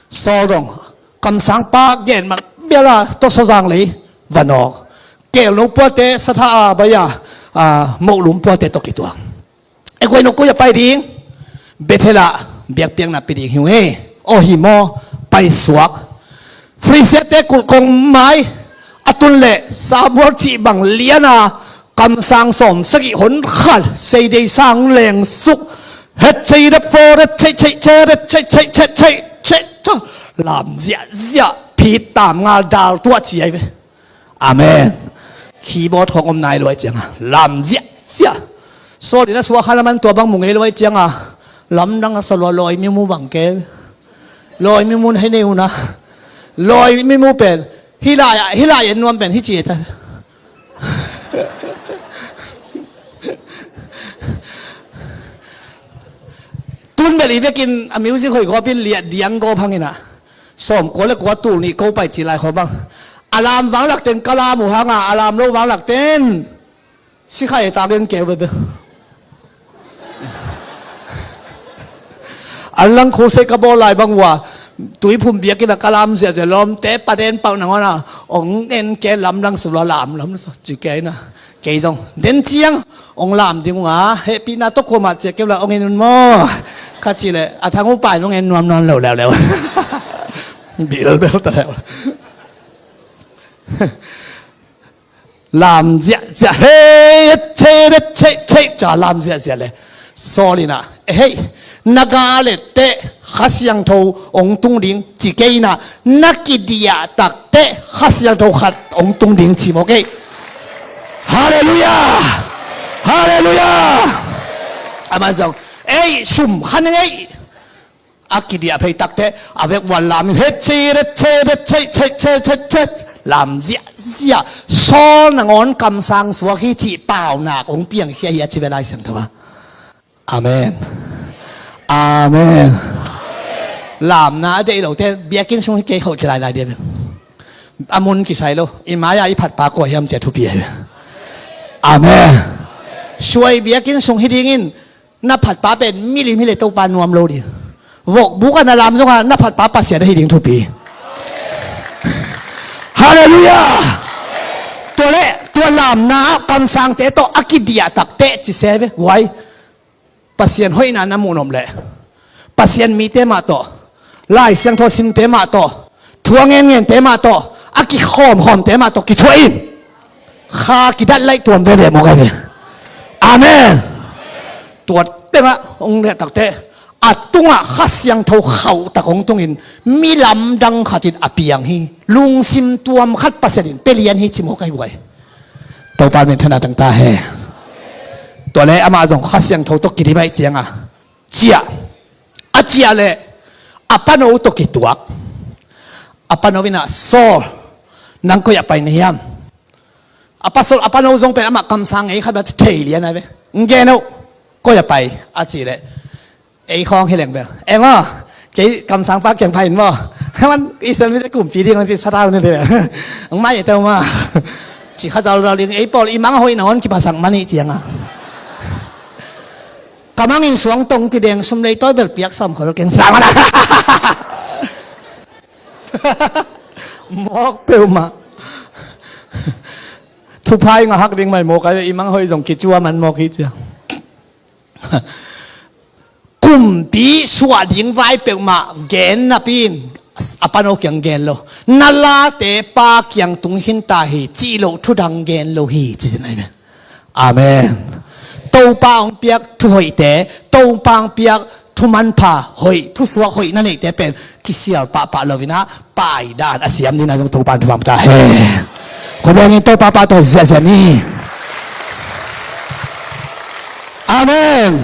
Saul dong kamsang pa gen mah biala tawh sawzang lei vanawk. Kelno puate satha a bai a, a, mohlum puate tawh kituak. E guai no koi a pai ding. Bethel ah biakpiakna pi ding hi uh he. Aw hi maw? Paisuak. Filistiate kulh kong mai a tun leh Samuel cih bang liana kamsang sawm sagih hon khat seidei sang lengsuk. Het cei dep fo det cei cei ce det cei cei cei cei cei. Lam ziahziah phit tam ngal dal tuah ci ai ve. Amen. Keyboard khong om nai luai cianga lam ziahziah. Saul in a suak khan a man tua bang mu ngei luai cianga lamdang a sa lua lawi mimu bang ke. Lawi mimu hei nei una. Lawi mimu pen hih lai ah, hih lai en nuam pen hih ci ta. Tun bel i vekin a music hoih gawpin liah diang gawp hangin ah sawm kua le kua tul nih ko pai ci lai khawh bang. A lam vanglak ten ka lam uh hanga a lam lo vanglak ten sikha e tak en keu bebe. An lang khusei ka bawl lai bang uh a tuiphum biakinn a ka lam ziahziah lawmte paden pauh nangawn a ong en ke lamdang sula lam lam sa ci ke ina. Kei zong den ciang ong lam ding unga hehpihna tawh kuamah ciah keu la ong en un maw? Kha cih leh a thang uh pai nong en nuam nawn lo leuleu. Bilbel ta leu. Lam ziahziah hei cei de cei cei ca lam ziahziah le Saul in ah, "Ehei, na ga le teh Kha Siangtho ong tung ding ci kei in ah, na kidiah tak teh Kha Siangtho khat ong tung ding ci maw kei." Halleluiah. Halleluiah. Amah zong, "Ei, sum khan ei." A kidiah phei tak teh a vek vuan lam in het cei ret cei ret cei cei cei cei cei lam ziahziah. Saul nangawn kamsang suak hi cih paunak ong piang khia hi a ci ve Lai Siangtho ah. Amen. Amen. Lamna a deih lote biakinn sung hi kei hoh ci lailai dia ve. A mun kisai lo. I mai-a i phatpa kua hiam cia thupi ahi ve. Amen. Suai biakinn sung hi dingin na phatpa pen milim hi le Topa nuam lo ding. Vokbuk a na lam zonga na phatpa Pasian ahi ding thupi. Halleluiah. Tua le tua lamna ah kamsangte tawh a kidiah tak teh ci se ve guai. Pasian hoihna na muh nop leh Pasian mite mah tawh, Lai Siangtho simte mah tawh, thu a ngenngente mah tawh, a kikhawmkhawmte mah tawh kithuah in. Kha kidat laih tuam veve mawk ahi ve. Amen. Tua tengah hong liah takte a tungah Kha Siangtho khauh tak hong tungin mi lamdang khatin a piang hi. Lungsim tuam khat Pasian in pia lian hi ci mawk ahi buai. Topa min thana tang ta he. Tua le amah zong Kha Siangtho tawh kidim aih cianga ciah. A ciah le a pano tawh kituak. A pano in ah, "Saul, nang koi ah pai na hiam?" A pasal a pano zong pen amah kamsang ngei khat bel thei lian a ve. "Ngen oh, koi ah pai?" a cih leh ei khawng hi leng bel, "Eng aw, kei kamsangpa kiang pha in maw? Haman Israel mite kumpi ding ang ci satau ni le ang mai teu ma." Ci kha zalzal ding ei pawl i mang a hoih nangawn kiphasak man ih cianga. Ka mangin suang tong kideng sum lei tawi bel piak sawm khol keng sang a la. Mawk peuhmah. Thuphai nga hak ding mai mawk ai ve, i mang hoih zong kicua man mawk hi cia. Kumpi suah ding vai peuhmah gen napi in a pano kiang gen lo. Na late pa kiang tung khinta hi cih loh thudang gen lo hi ci zin ai ve. Amen. Topa hong piak thuhoihte, Topa hong piak thumanpha hoih, thusuak hoih na neihte pen kisial pahpah lo in ah paidan a siam ding a zong Topa in thupha ta he. Khuabuangin Topa pa tawh ziahziah ni. Amen.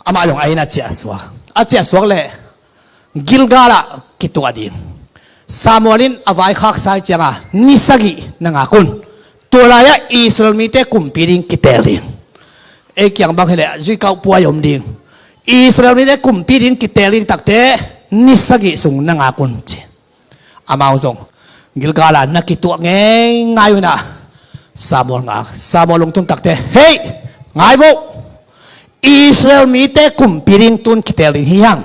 Amah zong a inn a ciahsuak, a ciahsuak leh Gilgal ah kituah ding. Samuel in a vaikhak sai cianga ni sagih na ngak un. Tua lai-ah Israel mite kumpi ding kiteel ding. Ei kiang bang hileh zuikauh puai om ding. Israel mite kumpi ding kiteel ding takte ni sagih sung na ngak un ci. Amau zong Gilgal ah na kituak ngeingai uh inah Samuel ngak. Samuel lungtun takte, hei, ngai vo. Israel mite kumpi ding tun kiteel ding hi hang.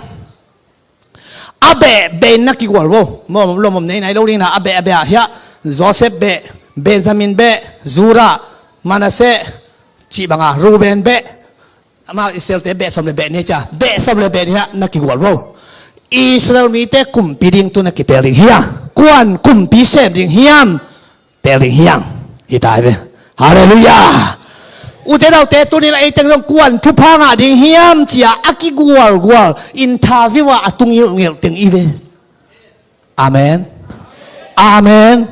A beh beh in na kigual vo. Lomom nei nai lo ding inah a beh a beh ah hiah Joseph beh, Benjamin beh, Judah, Manasseh cih banga Reuben beh, amau Israelte beh sawm le beh ni cia, beh sawm le beh ni hiah na kigual vo. Israel mite kumpi ding tun na kiteel ding hiam? Kuan kumpi sem ding hiam? Teel ding hiam? Hi tai ve. Halleluiah. Ute naute, tunin a eiteng zong kuan thupha ngah ding hiam cia a kigualgual interview ah a tung ngilhngilh teng i ve. Amen. Amen.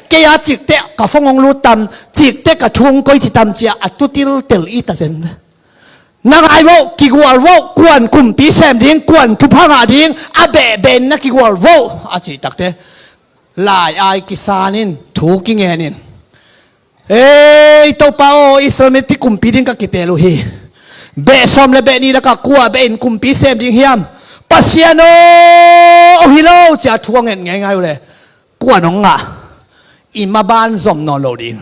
Kei a cikteh ka phone hong lut tam, cikteh ka thu hong koi ci tam cia a tutiltel i ta zen. Na ngai vo, kigual vo, kuan kumpi sem ding, kuan thupha ngah ding a behbeh in na kigual vo a cih takte lai-ai kisanin thu kingen in, ei Topa aw, Israel mite kumpi ding ka kiteel uh hi. Beh sawm le beh nih lakah kua beh in kumpi sem ding hiam? Pasian aw, hong hi lo cia thu a nget ngeingai uh le kuan hong ngah, i maban zom nawn lo ding.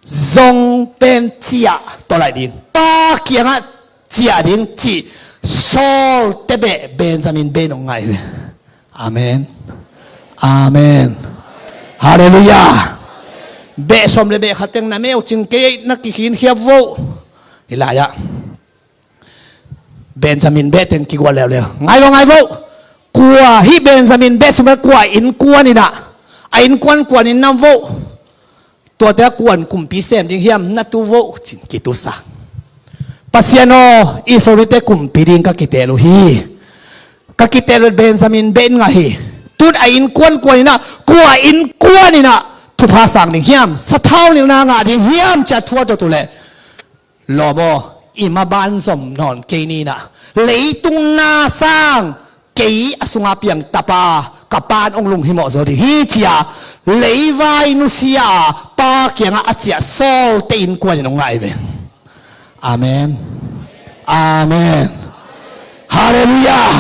Zong pen ciah tawh laih ding. Pa kiangah ciah ding cih Saul te beh Benjamin beh in hong ngah hi ve. Amen. Amen. Halleluiah. Beh sawm le beh khat teng na meucing kei na kikhinkhia vo. Hi lai-ah Benjamin beh teng kigual leuleu. Ngai vo, ngai vo. Kua hih Benjamin beh sungah kua innkuan inah, a innkuan kuan in nam vo. Tuate a kuan kumpi sem ding hiam na tu vo cin kitusak. Pasian aw, Israel mite kumpi ding ka kiteel uh hi. Ka kiteel uh Benjamin beh in ngah hi. Tun a innkuan kuan inah, kua innkuan inah thupha sang ding hiam? Sathau nilhna ngah ding hiam cia thu a dot uh leh, lawm aw, i maban zom nawn kei ni inah, leitung na sang kei a sunga piang tapa ka pan hong lunghimawh zo ding hi cia leivai nusia a pa kiangah a ciah Saul te innkuan in hong ngah hi ve. Amen. Amen. Halleluiah.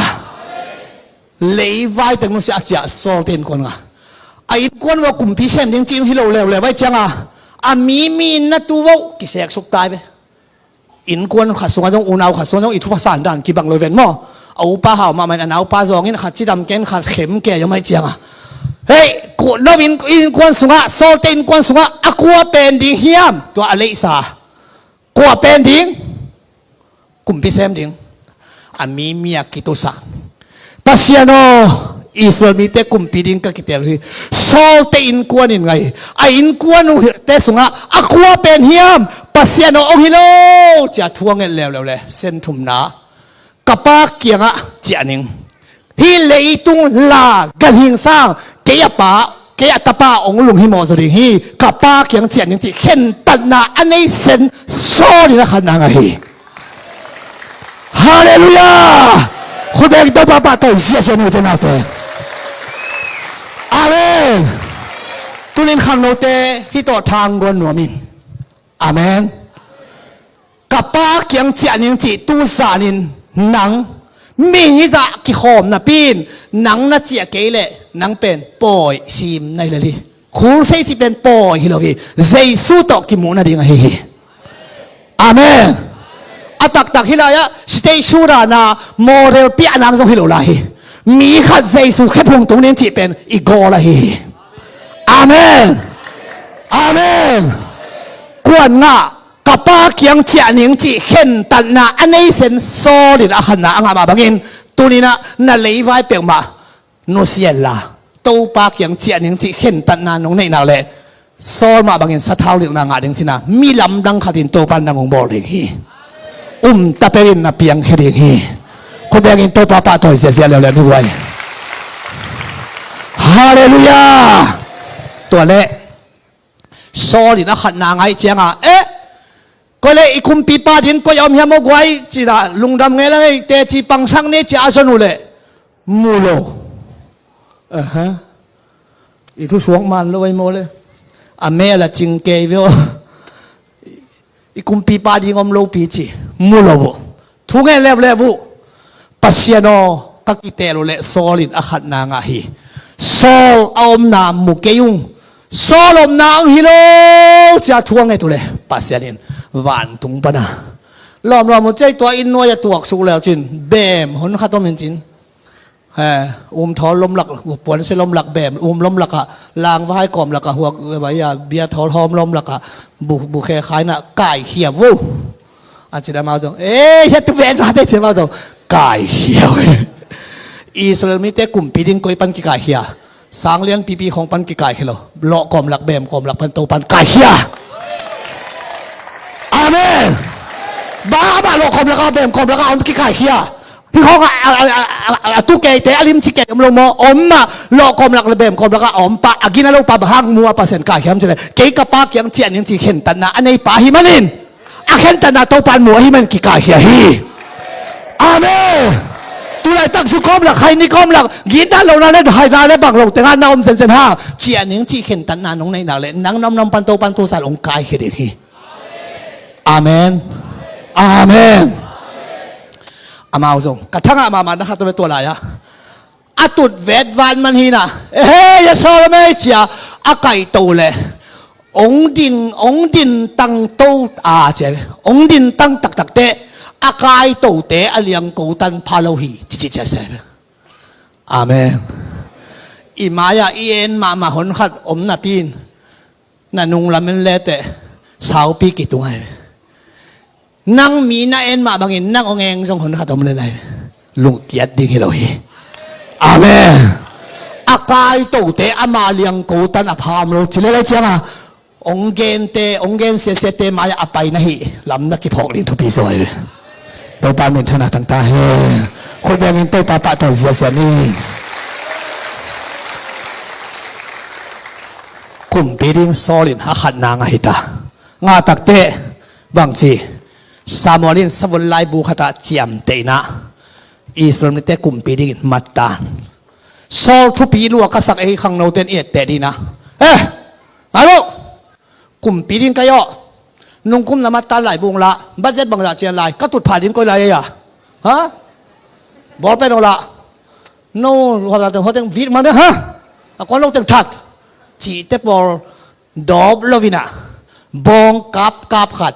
Leivai teng nusia a ciah Saul te innkuan ngah. A innkuan uh a kumpi sem ding cih hi lo leuleu vai cianga a mi mi in na tu vo, kiseksuk tai ve. Innkuan khat sungah zong, unau khat sungah zong i thupha san dan kibang lo ven maw? A upa hau mahmah in a naupa zawngin khat cidam ken khat khem kei a mai cianga, hei, no innkuan sungah, Saul te innkuan sungah a kua pen ding hiam? Tua a leihsa kua pen ding? Kumpi sem ding. A mi mi a kitusak. Pasian aw, Israel mite kumpi ding ka kiteel uh hi. Saul te innkuan in ngah hi. A innkuan uh te sungah a kua pen hiam? Pasian aw, hong hi lo cia thu a nget leuleu le sen thumna, ka pa kiangah ciah ning. Hih leitung la ganhing sang kei a pa, kei a tapa hong lunghimawh zaw ding hi. Ka pa kiang ciah ning cih khentatna a nei sen Saul in a khatna ngah hi. Halleluiah. Khut beng Topa pahtawi ziahziah ni ute naute. Amen. Tunin khangnote hih tawh thangguan nuam in. Amen. Ka pa kiang ciah ning cih tu zanin nang mihing hizah kikhawm napi in nang na ciah kei leh nang pen pawi sim na hi lel hi. Khulsei cih pen pawi hi lo hi. Jesu tawh kimuh nading ahi hi. Amen. A taktak hih lai-ah stage show dana model piahna zong hi lo lai hi. Mi khat Jesu khephung tung ding cih pen i gawl ahi hi. Amen. Amen. Kuan ngah, ka pa kiang ciah ning cih khentatna a nei sen Saul in a khatna a ngah mah bangin tuninah na leivai peuhmah nusia inla, Topa kiang ciah ning cih khentatna nong neih nak leh Saul mah bangin sathau nilhna ngah ding cina mi lamdang khatin Topa in nang hong bawl ding hi. Umta peuhin na piangkhia ding hi. Khut bengin Topa pahtawi ziahziah leuleu ni guai. Halleluiah. Tua leh Saul in a khatna ngaih cianga, eh, koi le i kumpipa ding koi a om hiam aw guai, cina lungdam ngei la ngei teci pangsak ni cia a zon uh leh mu lo. Aha. I thusuak man lo ai maw le. A mel a cing kei ve aw. I kumpipa ding om lopi ci mu lo uh. Thu ngen leuleu uh. Pasian aw, ka kitel uh leh Saul in a khatna ngah hi. Saul a omna mu kei ung. Saul omna ang hi lo, cia thu a nget uh leh Pasian in vantung pana lawmlawm uh cia, tua inn nuai a tuaksuk leu cin beem hon khat om in cin. Eh, um thawl lomlak, puansia lomlak, beem um lomlak ah, langvahai kawmlak ah, huak, eh, bia thawl hawm lomlak ah, bu, bu khe khaina kaikhia vo. A cin amau zong, eh, hia tu ven vate cin amau zong kaikhia vo. Israel mite kumpi ding koi pan kikaikhia? Sanglian pipi khong pan kikaikhia lo. Lawh kawmlak, beem kawmlak pan Topan kaikhia. Amen. Bang amah lawh kawmlak ah, beem kawmlak ah om kikaikhia? Hih khawng a, a, a, a, a, a tu keite, a limci kei om lo maw? Om mah, lawh kawmlak le beem kawmlak ah a om pa, a gina lo pa bang hang mu a Pasian kaikhia hiam cih leh, kei ka pa kiang ciah ning ci khentatna a nei pa ahi manin, a khentatna Topan mu ahi manin kikaikhia hi. Amen. Tulaitak zu kawmlak, khaini kawmlak, gina lo na le, haina le bang lo tengah na om zenzen hang, ciah ning ci khentatna nong neih nak leh, nang na om na om pan Topan tu zan hong kaikhia ding hi. Amen. Amen. Amau zong ka thangah mahmah na khat om e, tua lai-ah a tut vetvat man hi na. Ehe, ya sawm ei cia a kaito leh, ong ding, ong din tang to a cia, ong din tang taktak teh a kaitote a liangko tan pha lo hi, cici cia se. Amen. I mai-ah i en mahmah hon khat om napi in, na nung lamen leteh saupi kitung ai. Nang mi na en mah bangin nang ong eng zong hon khat om le lai, lungkiat ding hi lo hi. Amen. A kaitote ama liangko tan a pha om lo ci le lai cianga, ong gente, ong gen siasiate mai-ah a pai na hih lam na kiphawk ding thupi zaw hi. Topa minthanna tangta hen. Khut bengin Topa pahtawi ziazia ni. Kumpi ding Saul in a khatna ngah hi ta. Ngah takteh bangci, Samuel in savun laibu khatah ciamteh inah Israel mite kumpi dingin mattan. Saul thupi lua ka sak ei khangnote in i etteh dinah, eh, ngai lo. Kumpi ding ka hi aw. Nungkum na mattan laibu ong lah. Budget bangzah cian lai? Ka tutphah ding koi lai ei a? Ha? Bawlpen ong lah. No, hoteng vit mang ding ha. A kuan lo teng that. Cihte pawl dawp lo inah, bawng kapkap khat,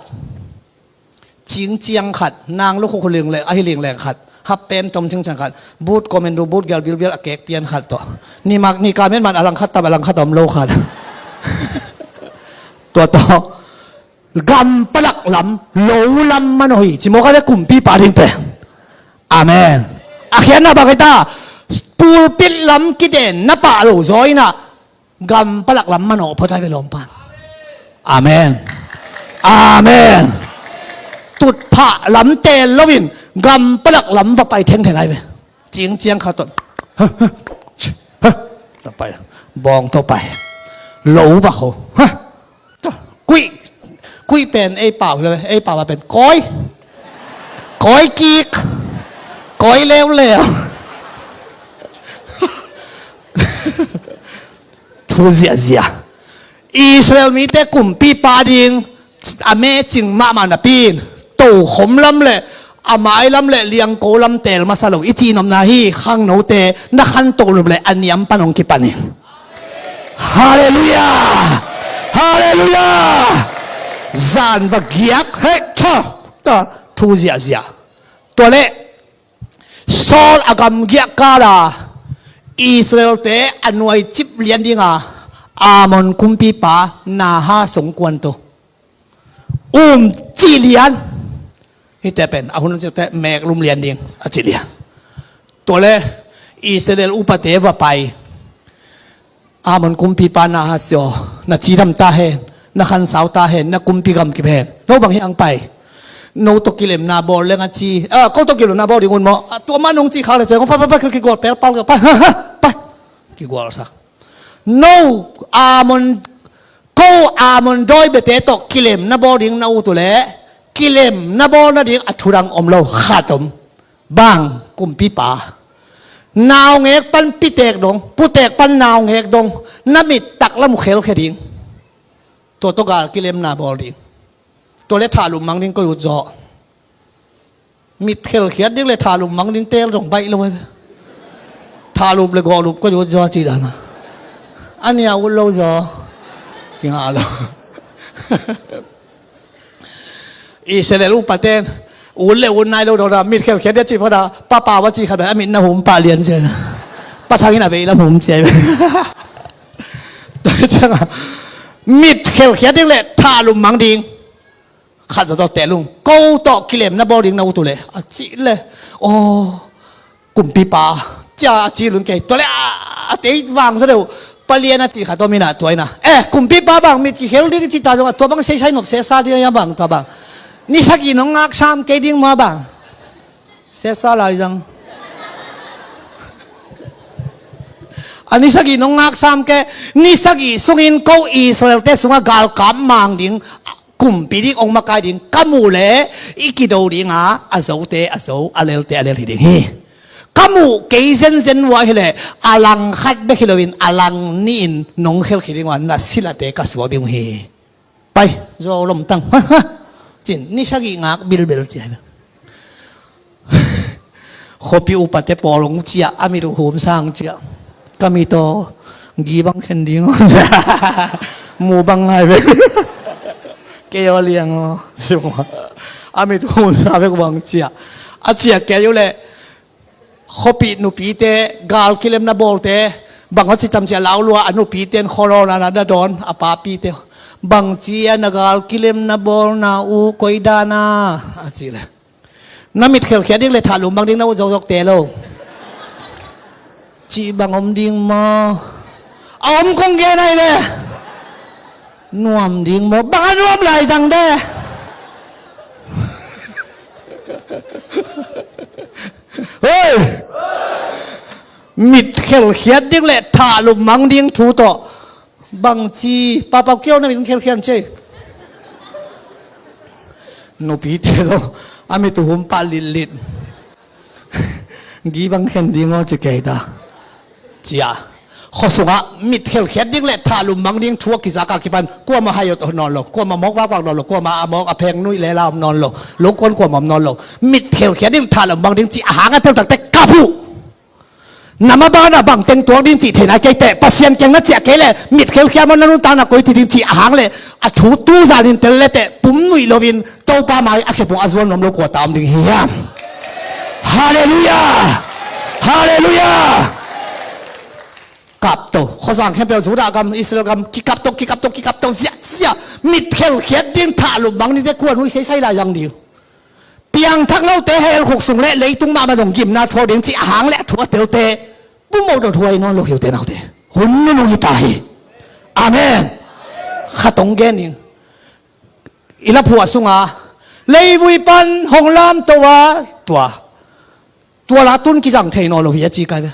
cingciang khat, nang lukhuk hu lingleng, ahi lingleng khat, hap pem tom cingciang khat, but commando, but gel bilbil a kek pian khat tawh. Ni mak, ni ka men man a lang khat tam, a lang khat om lo khat. Tua tawh gam palak lam, lo lam mano hi ci mawk a le kumpipa ding pen. Amen. A khiatna bang hi ta? Pulpit lam kiden na pah lo zaw inah gam palak lam manawh phot ai ve lawmpan. Amen. Amen. Tutphah lam teel loin gam palak lam va pai thengtheng ai ve. Cingciang khat tawh, ta pai, bawng tawh pai, lo va kho. Kuih, kuih pen ei pau hi lo, ei pau a pen kawi, kawi kik, kawi leuleu. Thu ziahziah. Israel mite kumpipa ding a mecing mahmah napi in, tokhom lam le a mai lam le liangko lam teel masa lo i cihnopna hi. Khangnote na khanto lum le a niam pan hong kipan in. Halleluiah. Halleluiah. Zan va giak hei tha ta thu ziahziah. Tua leh Saul a gamgiah kala Israelte a nuaicip lian dinga Ammon kumpipa Naha sungkuan tu um cih lian. Hihte pen a hun ciangte meeklum lian ding a cih lian. Tua le Israel upate va pai. Ammon kumpipa Nahas aw, na cidam ta hen, na khansau ta hen, na kumpi gamkip hen. No bang hi ang pai? No tawh kilemna bawl leng a ci. Ah, ko tawh kilemna bawl ding un maw? Ah, tua mah nong ci khak le ceng, pai, pai, pai, kigual pelpal, pai, ha, ha, pai. Kigualsak. No Ammon, ko Ammon dawi biate tawh kilemna bawl ding na ut uh leh, kilemna bawl nading a thudang om lo, khat om. Bang, kumpipa. Naungek pan pitek dong, putek pan naungek dong, na mit taklam uh khelkhia ding. Tua tawh gal kilemna bawl ding. Tua le thahlum mang ding koi ut zaw? Mit khelkhiat ding le thahlum mang ding teel zong baih lo. Thahlum le gawhlup ka ut zaw ci dan a. A nia ut lo zaw. Kingah lo. Israel upaten ut le ut nai lo dong a, mit khelkhiat ding ci pha da, papa va ci khat a mit na hum pah lian ci. Pa Thang in a vei lam hum ci. Tua ciang a, mit khelkhiat ding le thahlum mang ding. Khat zawzaw teh lung. Ko tawh kilemna bawl ding na ut uh le a cih le, aw, kumpipa cia a ci lun kei. Tua le a, a tei vang zaw deuh. Palian a cih khat tawh min a tua in a, eh, kumpipa bang mit kikhel ding i ci ta zong a, tua bang seisai nop sesa ding a bang tua bang. Ni sagih nong ngak sam kei ding maw bang. Sesa lai zang. A ni sagih nong ngak sam kei, ni sagih sungin ko Israel-te sungah galkap mang ding, kumpi ding ong makai ding ka muh leh i kido ding a, a zote a zo, a lelte a lel hi ding hi. Ka muh kei zenzen uh a hi leh a lang khat bek hi loin a lang nih in nong khelkhia ding uh a, na silate ka suak ding uh hi. Pai, zo lomtang. Cin, ni sagih ngak bilbil cia. Khuapi upate pawl ong cia, a mit uh hum sang cia. Ka mit aw, gi bang khen ding aw. Mu bang ngai ve. Kei aw liang aw. A mit uh hum sa bek bang cia. A cia kei uh leh, khuapi nupite, gal kilemna bawlte, bang aw ci tam cia lau lua, a nupite in khualawna na dawn, a papite. Bang cia na gal kilemna bawlna uh koi dan a, a ci leh. Na mit khelkhiat ding le thahlum mang ding na ut zokzok te lo. Cih bang om ding maw? A om kong gen ai ve. Nuam ding maw? Bang a nuam lai zang de. Hei! Mit khelkhiat ding le thahlum mang ding thu tawh. Bangci, Papa Kiau na min khelkhian cei. Nupite zong a mit uh hum pah litlit. Gi bang khen ding aw ci kei ta. Cia. Khua sungah mit khelkhiat ding le thahlum mang ding thu a kizak a kipan. Kuamah hai awt nawn lo. Kuamah mawk vakvak nawn lo. Kuamah a mawk a pheng nuih le la om nawn lo. Lokuan kuamah om nawn lo. Mit khelkhiat ding thahlum mang ding ci a hang a teltakte kap uh. Na maban a bang teng tuak ding cih theihna kei teh, Pasian kiang na ciah kei leh, mit khelkhia maw na nuntakna koi ti ding cih a hang leh, a thu tu zanin tel le teh, pum nuih loin, Topa mai a khepung a zuan nuam lo kua ta om ding hiam? Halleluiah! Halleluiah! Kap to, khuazang khempeuh Judah gam, Israel gam, kikap to, kikap to, kikap to, ziahziah, mit khelkhiat ding thahlum mang ding teh kua nuih seisai lai zang ding. Piangthak lote hell khuk sung le leitung mahmah dong gimna thuak ding cih a hang le a thu a telte. Pumawh dot huai nawn lo hi uh te naute. Hun nunung hi ta hi. Amen. Khat ong gen ning. I laphuah sunga leivui pan hong lamto a tua. Tua la tun kizang thei nawn lo hi a ci kai ve.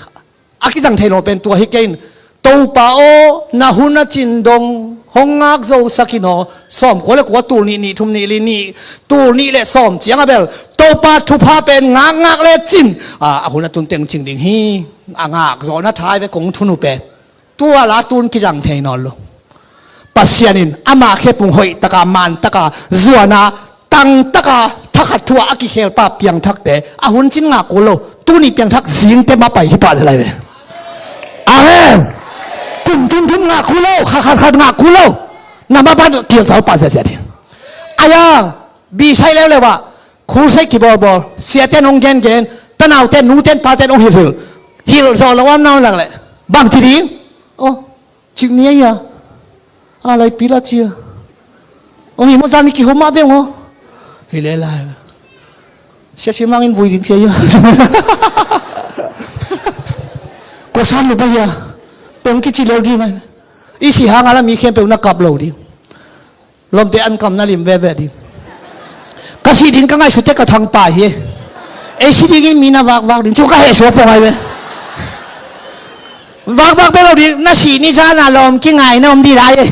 A kizang thei nawn pen tua hi kei in. Topa aw, na hun a cin dong hong ngak zo sak in aw. Sawm kua le kua, tul nih, nih thum, nih li, nih, tul nih le sawm ciang a bel Topa thupha pen ngakngak le cin a, a hun a tun teng cing ding hi. A ngak zawhna thai ve kong thunu pen. Tua la tun kizang thei nawn lo. Pasian in ama khepung hoih taka, man taka, zuana, tang taka, thakhat thua a kikhelpa piangthakte a hun cin ngak kul lo. Tuni piangthak zingte mapai hi pah le lai ve. Amen. Kum thum thum ngak kul lo, kha khat khat ngak kul lo. Na maban kilzal pah ziahziah ding. Aya, bisai leuleu ah, khusai kibawlbawl, siate nong gengen, tanaute, nute, pate nong hilhhilh. Hilh zawh lo am na om lak leh bang ci ding? Aw, cik ni a ia. A lai pil a cia. Ong hi maw, zan i kihum mah beng aw. Hi le lai. Sia sia mangin vui ding cia ia. Ko sam lo ba ia. Peng kici lo ding ai. I si hang a la mi khempeuh na kap lo ding. Lomte an kam na lim veve ding. Ka sih ding ka ngaihsut teh ka thangpai hi. Ei si ding in mi na vakvak ding. Cu ka heh suak pong ai ve. Vakvak bek lo ding. Na sih ni zan a lawm kingai na om dih lai e.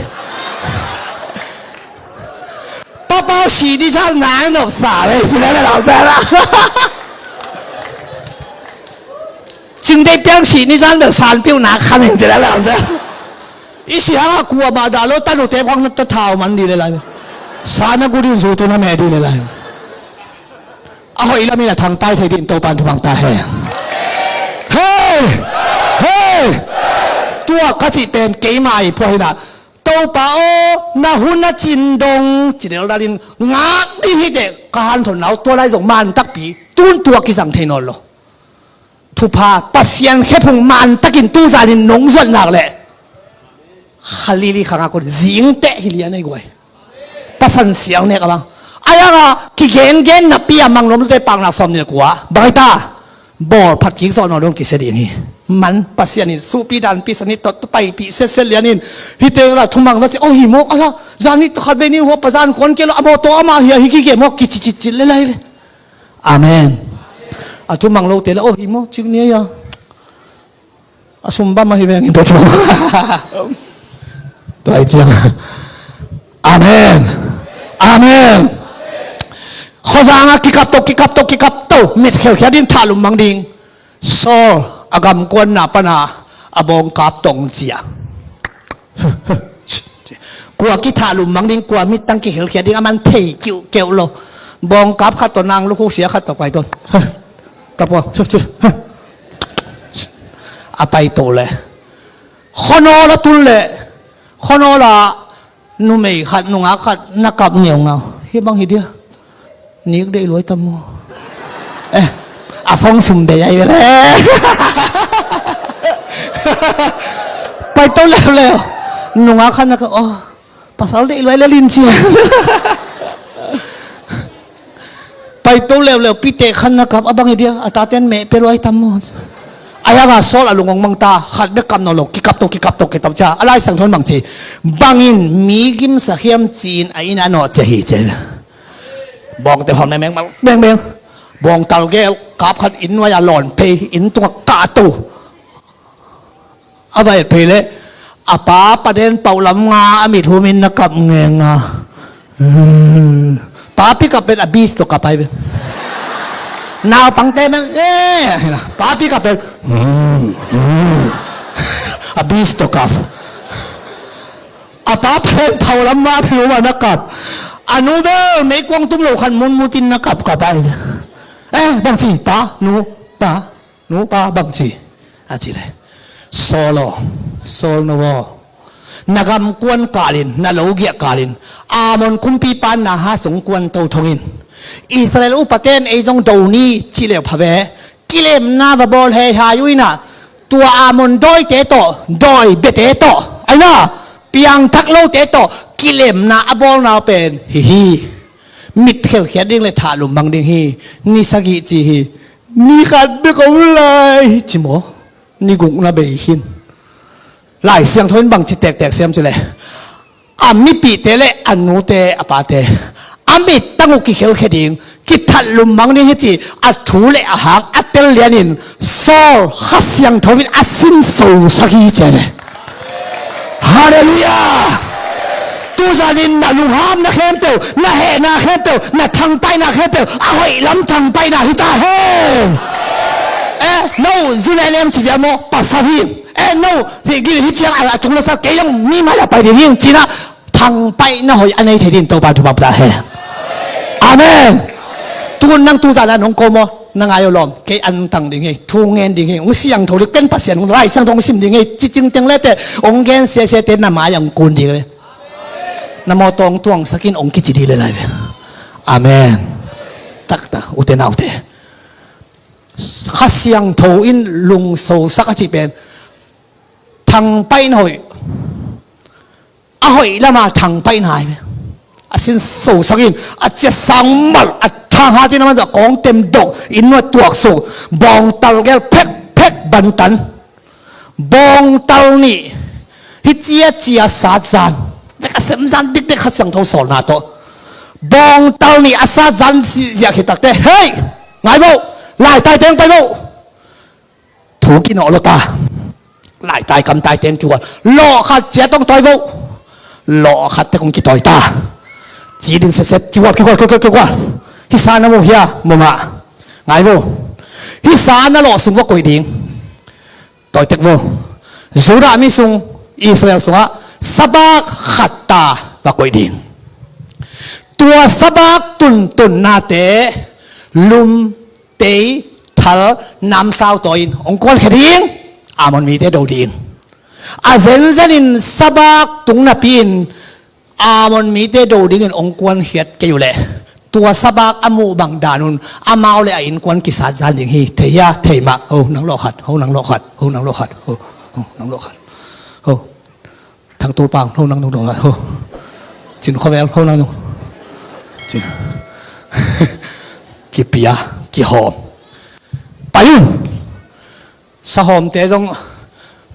Papau sih ni zan ngai nop sa ve. Si na lam sa la. Cingdei piang sih ni zan bel sanpiu nak kham in si na lam sa. I si hang a kuamah dah lo, tanute phang na ta thau man dih le lai. Sa na gu ding zu tu na meh dih le lai. A hoih lamin a thangpai thei dingin Topa'n thupha ta hen. Hei! Hei! Tua ka cih pen keimah i phuah hi-in ah, Topa aw, na hun a cin dong, ci deldalin ngak ding hi teh ka hanthawn lo, tua lai zong man takpi, tun tua kizang thei nawn lo. Thupha, Pasian khephung man takin tu zanin nong zuat nak leh Khalili khang a kon zingteh hi lian ei guai. Pasan siang nek a bang. Ai anga kigengen napi a mang lom lute paknak sawm nih le kua. Bang hi ta. Bawl phat kik zawh nawn dong kisia ding hi. Man Pasian in suhpi danpi sani tot paipih setset lian in. Hite la thumang la ci. Oh hi maw. Ala. Zani khat vei ni hua pa zan kuan kei lo. A mawtaw amah hi a hi kike maw. Kici cit cit le lai ve. Amen. A thumang lote la. Oh hi maw. Cik ni a. A sum bam ahi veng in tua thum. Tua hi ciang. Amen. Amen. Khuazang a kikap to, kikap to, kikap to. Mit khelkhia ding, thahlum mang ding. Saul a gamkuanna pana a bawngkap tong cia. Kua kithahlum mang ding, kua mittang kikhelkhia ding, a man thei kiuhkeuh lo. Bawngkap khat tawh nang lukhu sia khat tawh pai tawh. Kap kua. A pai to le. Khuanawl a tul le. Khuanawl a numei khat, nungak khat, na kap ngeungau. Hi bang hi dia. Nik deih luai tam maw. Eh, a phone sum bei ai vele. Pai to leuleu. Nungak khat na ka, oh, pasal deih luai le lin cia. Pai to leuleu, pite khat na kap a bang hi dia, a taten meh pe luai tam maw. Ai anga Saul a lungong mang ta, khat bek kap nawn lo, kikap to, kikap to, kikap cia. A Lai Siangtho in bang ci. Bangin mi gimsa hiam ci-in a inn a nawh cia hi cia. Bawngte hawm mengmeng, mengmeng. Bawngtal gel, kap khat inn nuai a lawn phei, inn tungah kah to. A vai phei le, a pa paden pauh lam nga a mit humin na kap ngenga. Papi kap pen a bis to kap ai ve. Naupangte men, eh, papi kap pen. A bis to kap. A pa pen pauh lam nga a mit humin na kap. A nu bel meikuang tum lo khan munmutin na kap kap ai ve. Eh, bang ci, pa, nu, pa. Nu pa bang ci, a ci le. Saul aw, Saul no aw. Na gamkuan kalin, na logiah kalin. Amon kumpipa na ha sung kuan to thongin. Israel upaten ei zong do ni ci leu pha ve. Kilemna va bawl hei hai uh inah. Tua Amon dawite tawh, dawi bete tawh. Aina, piangthak lote tawh, kilemna a bawlna pen. Hihi. Mit khelkhiat ding le thahlum mang ding hi. Ni sagih ci hi. Ni khat bek om lai, ci maw? Ni guk na bei hin. Lai Siangtho in bang ci tektek siam ci le. A mipihte le a nute a pate. A mittang uh kikhelkhia ding. Kithahlum mang ding hi ci. A thu le a hang a tel lianin. Saul Kha Siangtho in a simso sak hi ci le. Halleluiah! Tuzanin na lunghamna khempeuh, na hehna khempeuh, na thangpaihna khempeuh, a hoih lam thangpaihna hi ta hen. Eh, no, zu le lem ci vial maw, pasal hi. Eh, no, hi gil hi ciang a, a tung lo sa, kei zong mi mai a pai ding hi, cina, thangpaihna hoih a nei thei ding, Topa thupha ta hen. Amen. Tun nang tuzan a nong ko maw? Na ngai aw lawm, kei an tang ding hi, thu ngen ding hi, hong siangtho ding pen Pasian, hong Lai Siangtho hong sim ding hi, cicing teng lete, hong gen siasiate na mai ah hong kun ding hi. Na mawtaw hong tuangsakin hong kici ding le lai ve. Amen. Taktak, ute naute. Kha Siangtho in lungsosak a cih pen. Thangpaihna hoih. A hoih lama thangpaihna hi ve. A sinso sakin, a ciatsang mal, a thanghat in a manzah kawng tem dok, inn nuai tuaksuk, bawngtal gel phekphek bantan. Bawngtal nih, hi cia cia satzan. Vek a semzan dikdek Kha Siangtho sawlna tawh. Bawngtal nih a satzan ziah khit takte, hei! Ngai vo, laitai teng pai vo. Thu kinawh lo ta. Laitai kamtai teng kikual. Lawh khat ciat hong tawi vo. Lawh khat tek hong kitawi ta. Ci ding setset kikual, kikual, kikual, kikual. Hisa na mu hia, mu mah. Ngai vo. Hisa na lawh sung va koih ding. Tawi tek vo. Judah mi sung, Israel sungah sabak khat ta va koih ding. Tua sabak tuntunnate lum, tei, thal, namsau tawi-in hong kuankhia ding. Ammon mite do ding. A zenzenin sabak tung napi-in Ammon mite do dingin hong kuankhiat kei uh leh, tua sabak a muh bang dan un amau le a innkuan kisat zan ding hi. Thei hia? Thei mah. Ho nang lawh khat, ho nang lawh khat, ho nang lawh khat, ho, ho nang lawh khat. Ho. Thang Tul Pang, ho nang lawh khat, ho. Cin Khua Vel, ho nang lawh. Cin. Kipia, kihawm. Pai un. Sahawmte zong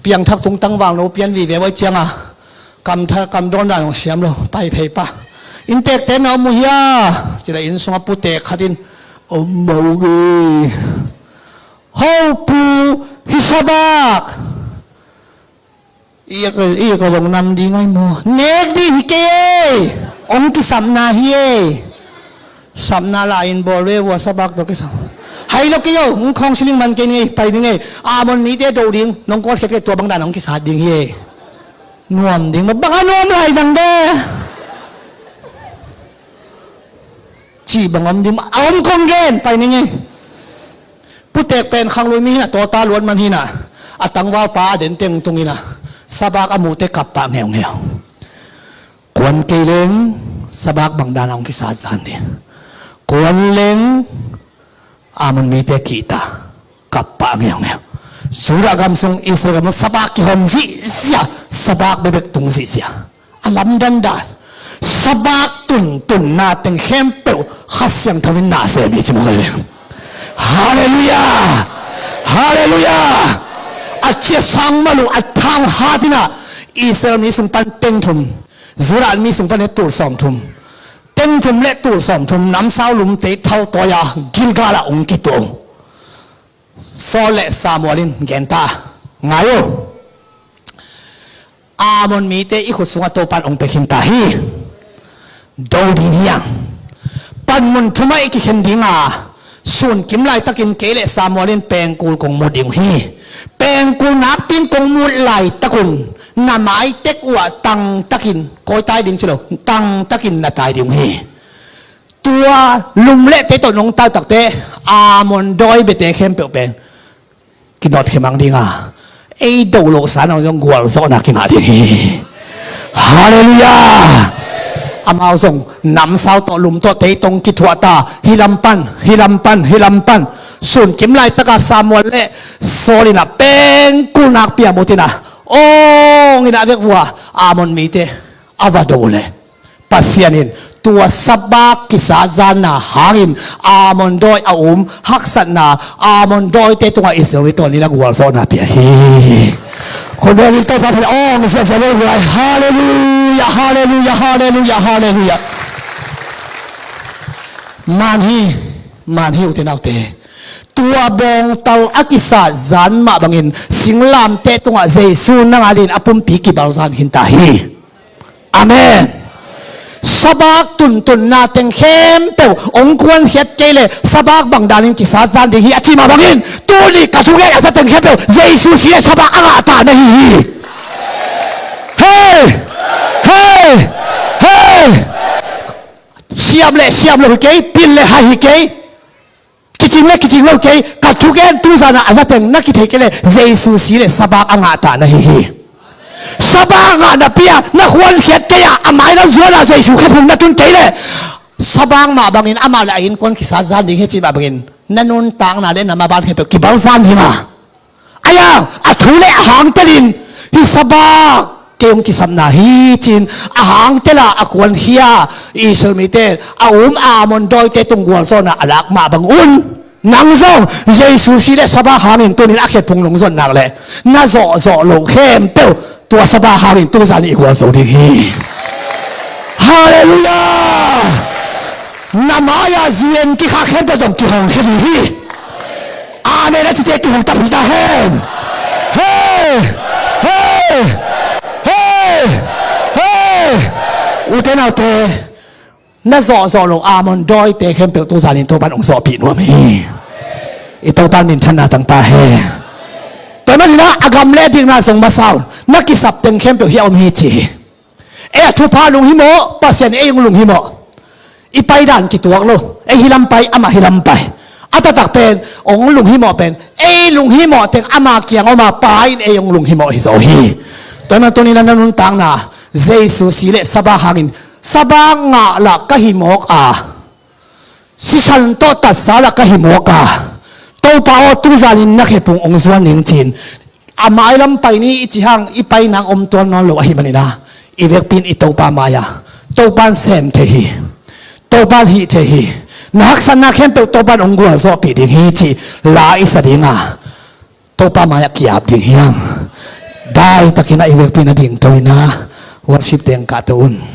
piangthak tung tangval no pian vive vai cianga kam tha, kam dawn dan zong siam lo, pai phei pah. Inntekte na om uh hia? Ci leh inn sungah putek khat in om mawk hi. Ho pu, hih sabak i ka, i ka zong nam ding ai maw? Nek ding hi kei ei. Hong kisapna hi ei. Sapna la-in bawl ve vua, sabak tawh kisam. Hai lo kei o, hong khawng sining man kei ni ei, pai ding ei. Ammon mite do ding, nong kuankhiat kei tua bang dan hong kisat ding hi ei. Nuam ding maw, bang a nuam lai zang de. Cih bang om ding maw, a om kong gen, pai ding ei. Putek pen khanglui mi hi-in ah, tawta luat man hi-in ah, a tangvalpa a den teng tung in ah, sabak a muhte kap pah ngeungeu. Kuan kei leng sabak bang dan a hong kisat zan ding. Kuan leng Ammon mite kihta, kap pah ngeungeu. Judah gam sung, Israel gam sung sabak kihawm zihziah, sabak bekbek tung zihziah. A lamdang dan. Sabak tuntunna teng khempeuh Kha Siangtho in na sem hi ci mawk hi leng. Halleluiah! Halleluiah! A ciah sang mah lo, a thang hat in ah, Israel mi sung pan teng thum, Judah mi sung pan tul sawmthum, teng thum le tul sawmthum namsau lum tei thal tawi-a Gilgal ah hong kituak uh. Saul le Samuel in genta, ngai uh. Ammon mite i khut sungah Topan hong pia khin ta hi. Do ding hi hang. Panmun thumah i kikhen ding a, sun kim laitakin kei le Samuel in pengkul kong mu ding uh hi. Pengkul nakpi-in kong mut laitak un na mai tek uh ah tangtakin, kawi tai ding ci lo, tangtakin na tai ding uh hi. Tua lum le tei tawh nong tau takteh Ammon dawi biate khempeuh pen kinawt khia mang ding a, ei do loh sang zong gualzawhna kingah ding hi. Halleluiah! Amau zong namsau tawh, lum tawh, tei tawh kithuah ta, hih lam pan, hih lam pan, hih lam pan. Sun kim laitaka Samuel le Saul in ah pengkul nakpi-a mut in ah, ong in ah vek vua, Ammon mite a va do uh leh, Pasian in tua sabak kisat zanna hangin Ammon dawi a um haksatna, Ammon dawite tungah Israel mi tawh ni-in a gualzawhna pia hi. Khut bengin Topa phat-in ong ziahziah lo hi lai. Halleluiah, halleluiah, halleluiah, halleluiah. Man hi, man hi, ute naute. Tua bawngtal a kisat zan mah bangin singlamteh tungah Jesu nang adingin a pumpi kibalzan khin ta hi. Amen. Sabak tuntunna teng khempeuh hong kuankhiat kei leh sabak bang danin kisat zan ding hi a cih mah bangin, tuni ka thugen a za teng khempeuh Jesu si leh sabak a ngah ta na hi hi. Hei! Hei! Hei! Siam le siam lo hi kei, pil le hai hi kei. Kicing le kicing lo kei, ka thugen tuzan a za teng na kithei kei leh Jesu si leh sabak a ngah ta na hi hi. Sabak ngah napi-a na kuankhiat kei a, a mailam zuan a Jesu khephung na tun kei leh, sabak mah bangin amah le a innkuan kisat zan ding hi cih mah bangin na nuntakna le na maban khempeuh kibalzan ding a. Ahi hang a thu le a hang telin, hih sabak kei hong kisapna hi ci-in a hang tel a, a kuankhia Israel mite a um Ammon dawite tung gualzawhna a lak mah bang un, nang zong Jesu si leh sabak hangin tuni-in a khephung nong zon nak leh, na zawhzawh loh khempeuh tua sabak hangin tuzan i gualzo ding hi. Halleluiah! Na mai-a zu-en kikhak khempeuh zong kihong khe ding hi. Amen a cite kihong ta phi ta hen. Hei! Hei! Hei! Hei! Ute naute, na zawhzawh loh Ammon dawite khempeuh tuzanin Topan hong zawhpih nuam hi. I Topan minthanna tang ta hen. Tua ahih manin ah a gam le a dikna zong masa un, na kisap teng khempeuh hiah om hi ci hi. Ei a thupha lunghimawh, Pasian ei hong lunghimawh. I pai dan kituak lo. Ei hi lam pai, amah hi lam pai. A taktak pen, ong lunghimawh pen, ei lunghimawh teng ama kiang om a, Pa in ei ong lunghimawh hi zaw hi. Tua ahih manin tuni-in a nuntakna, Jesu si le sabak hangin, sabak ngah lah ka hi mawk a, sisan tawh tatsa lah ka hi mawk a, Topa aw, tuzan in na khepung ong zuan ning ci-in, a mailam pai ni i cih hang, i pai nang om tuan nawn lo ahih manin a, i vekpi in i Topa mai-ah, Topa in sem thei hi, Topa in hih thei hi, na haksatna khempeuh Topa in ong gualzawhpih ding hi cih la i sa ding a, Topa mai-ah ki-ap ding hi hang. Daitakin a i vekpi in a dingto in a, worship teng kahto un.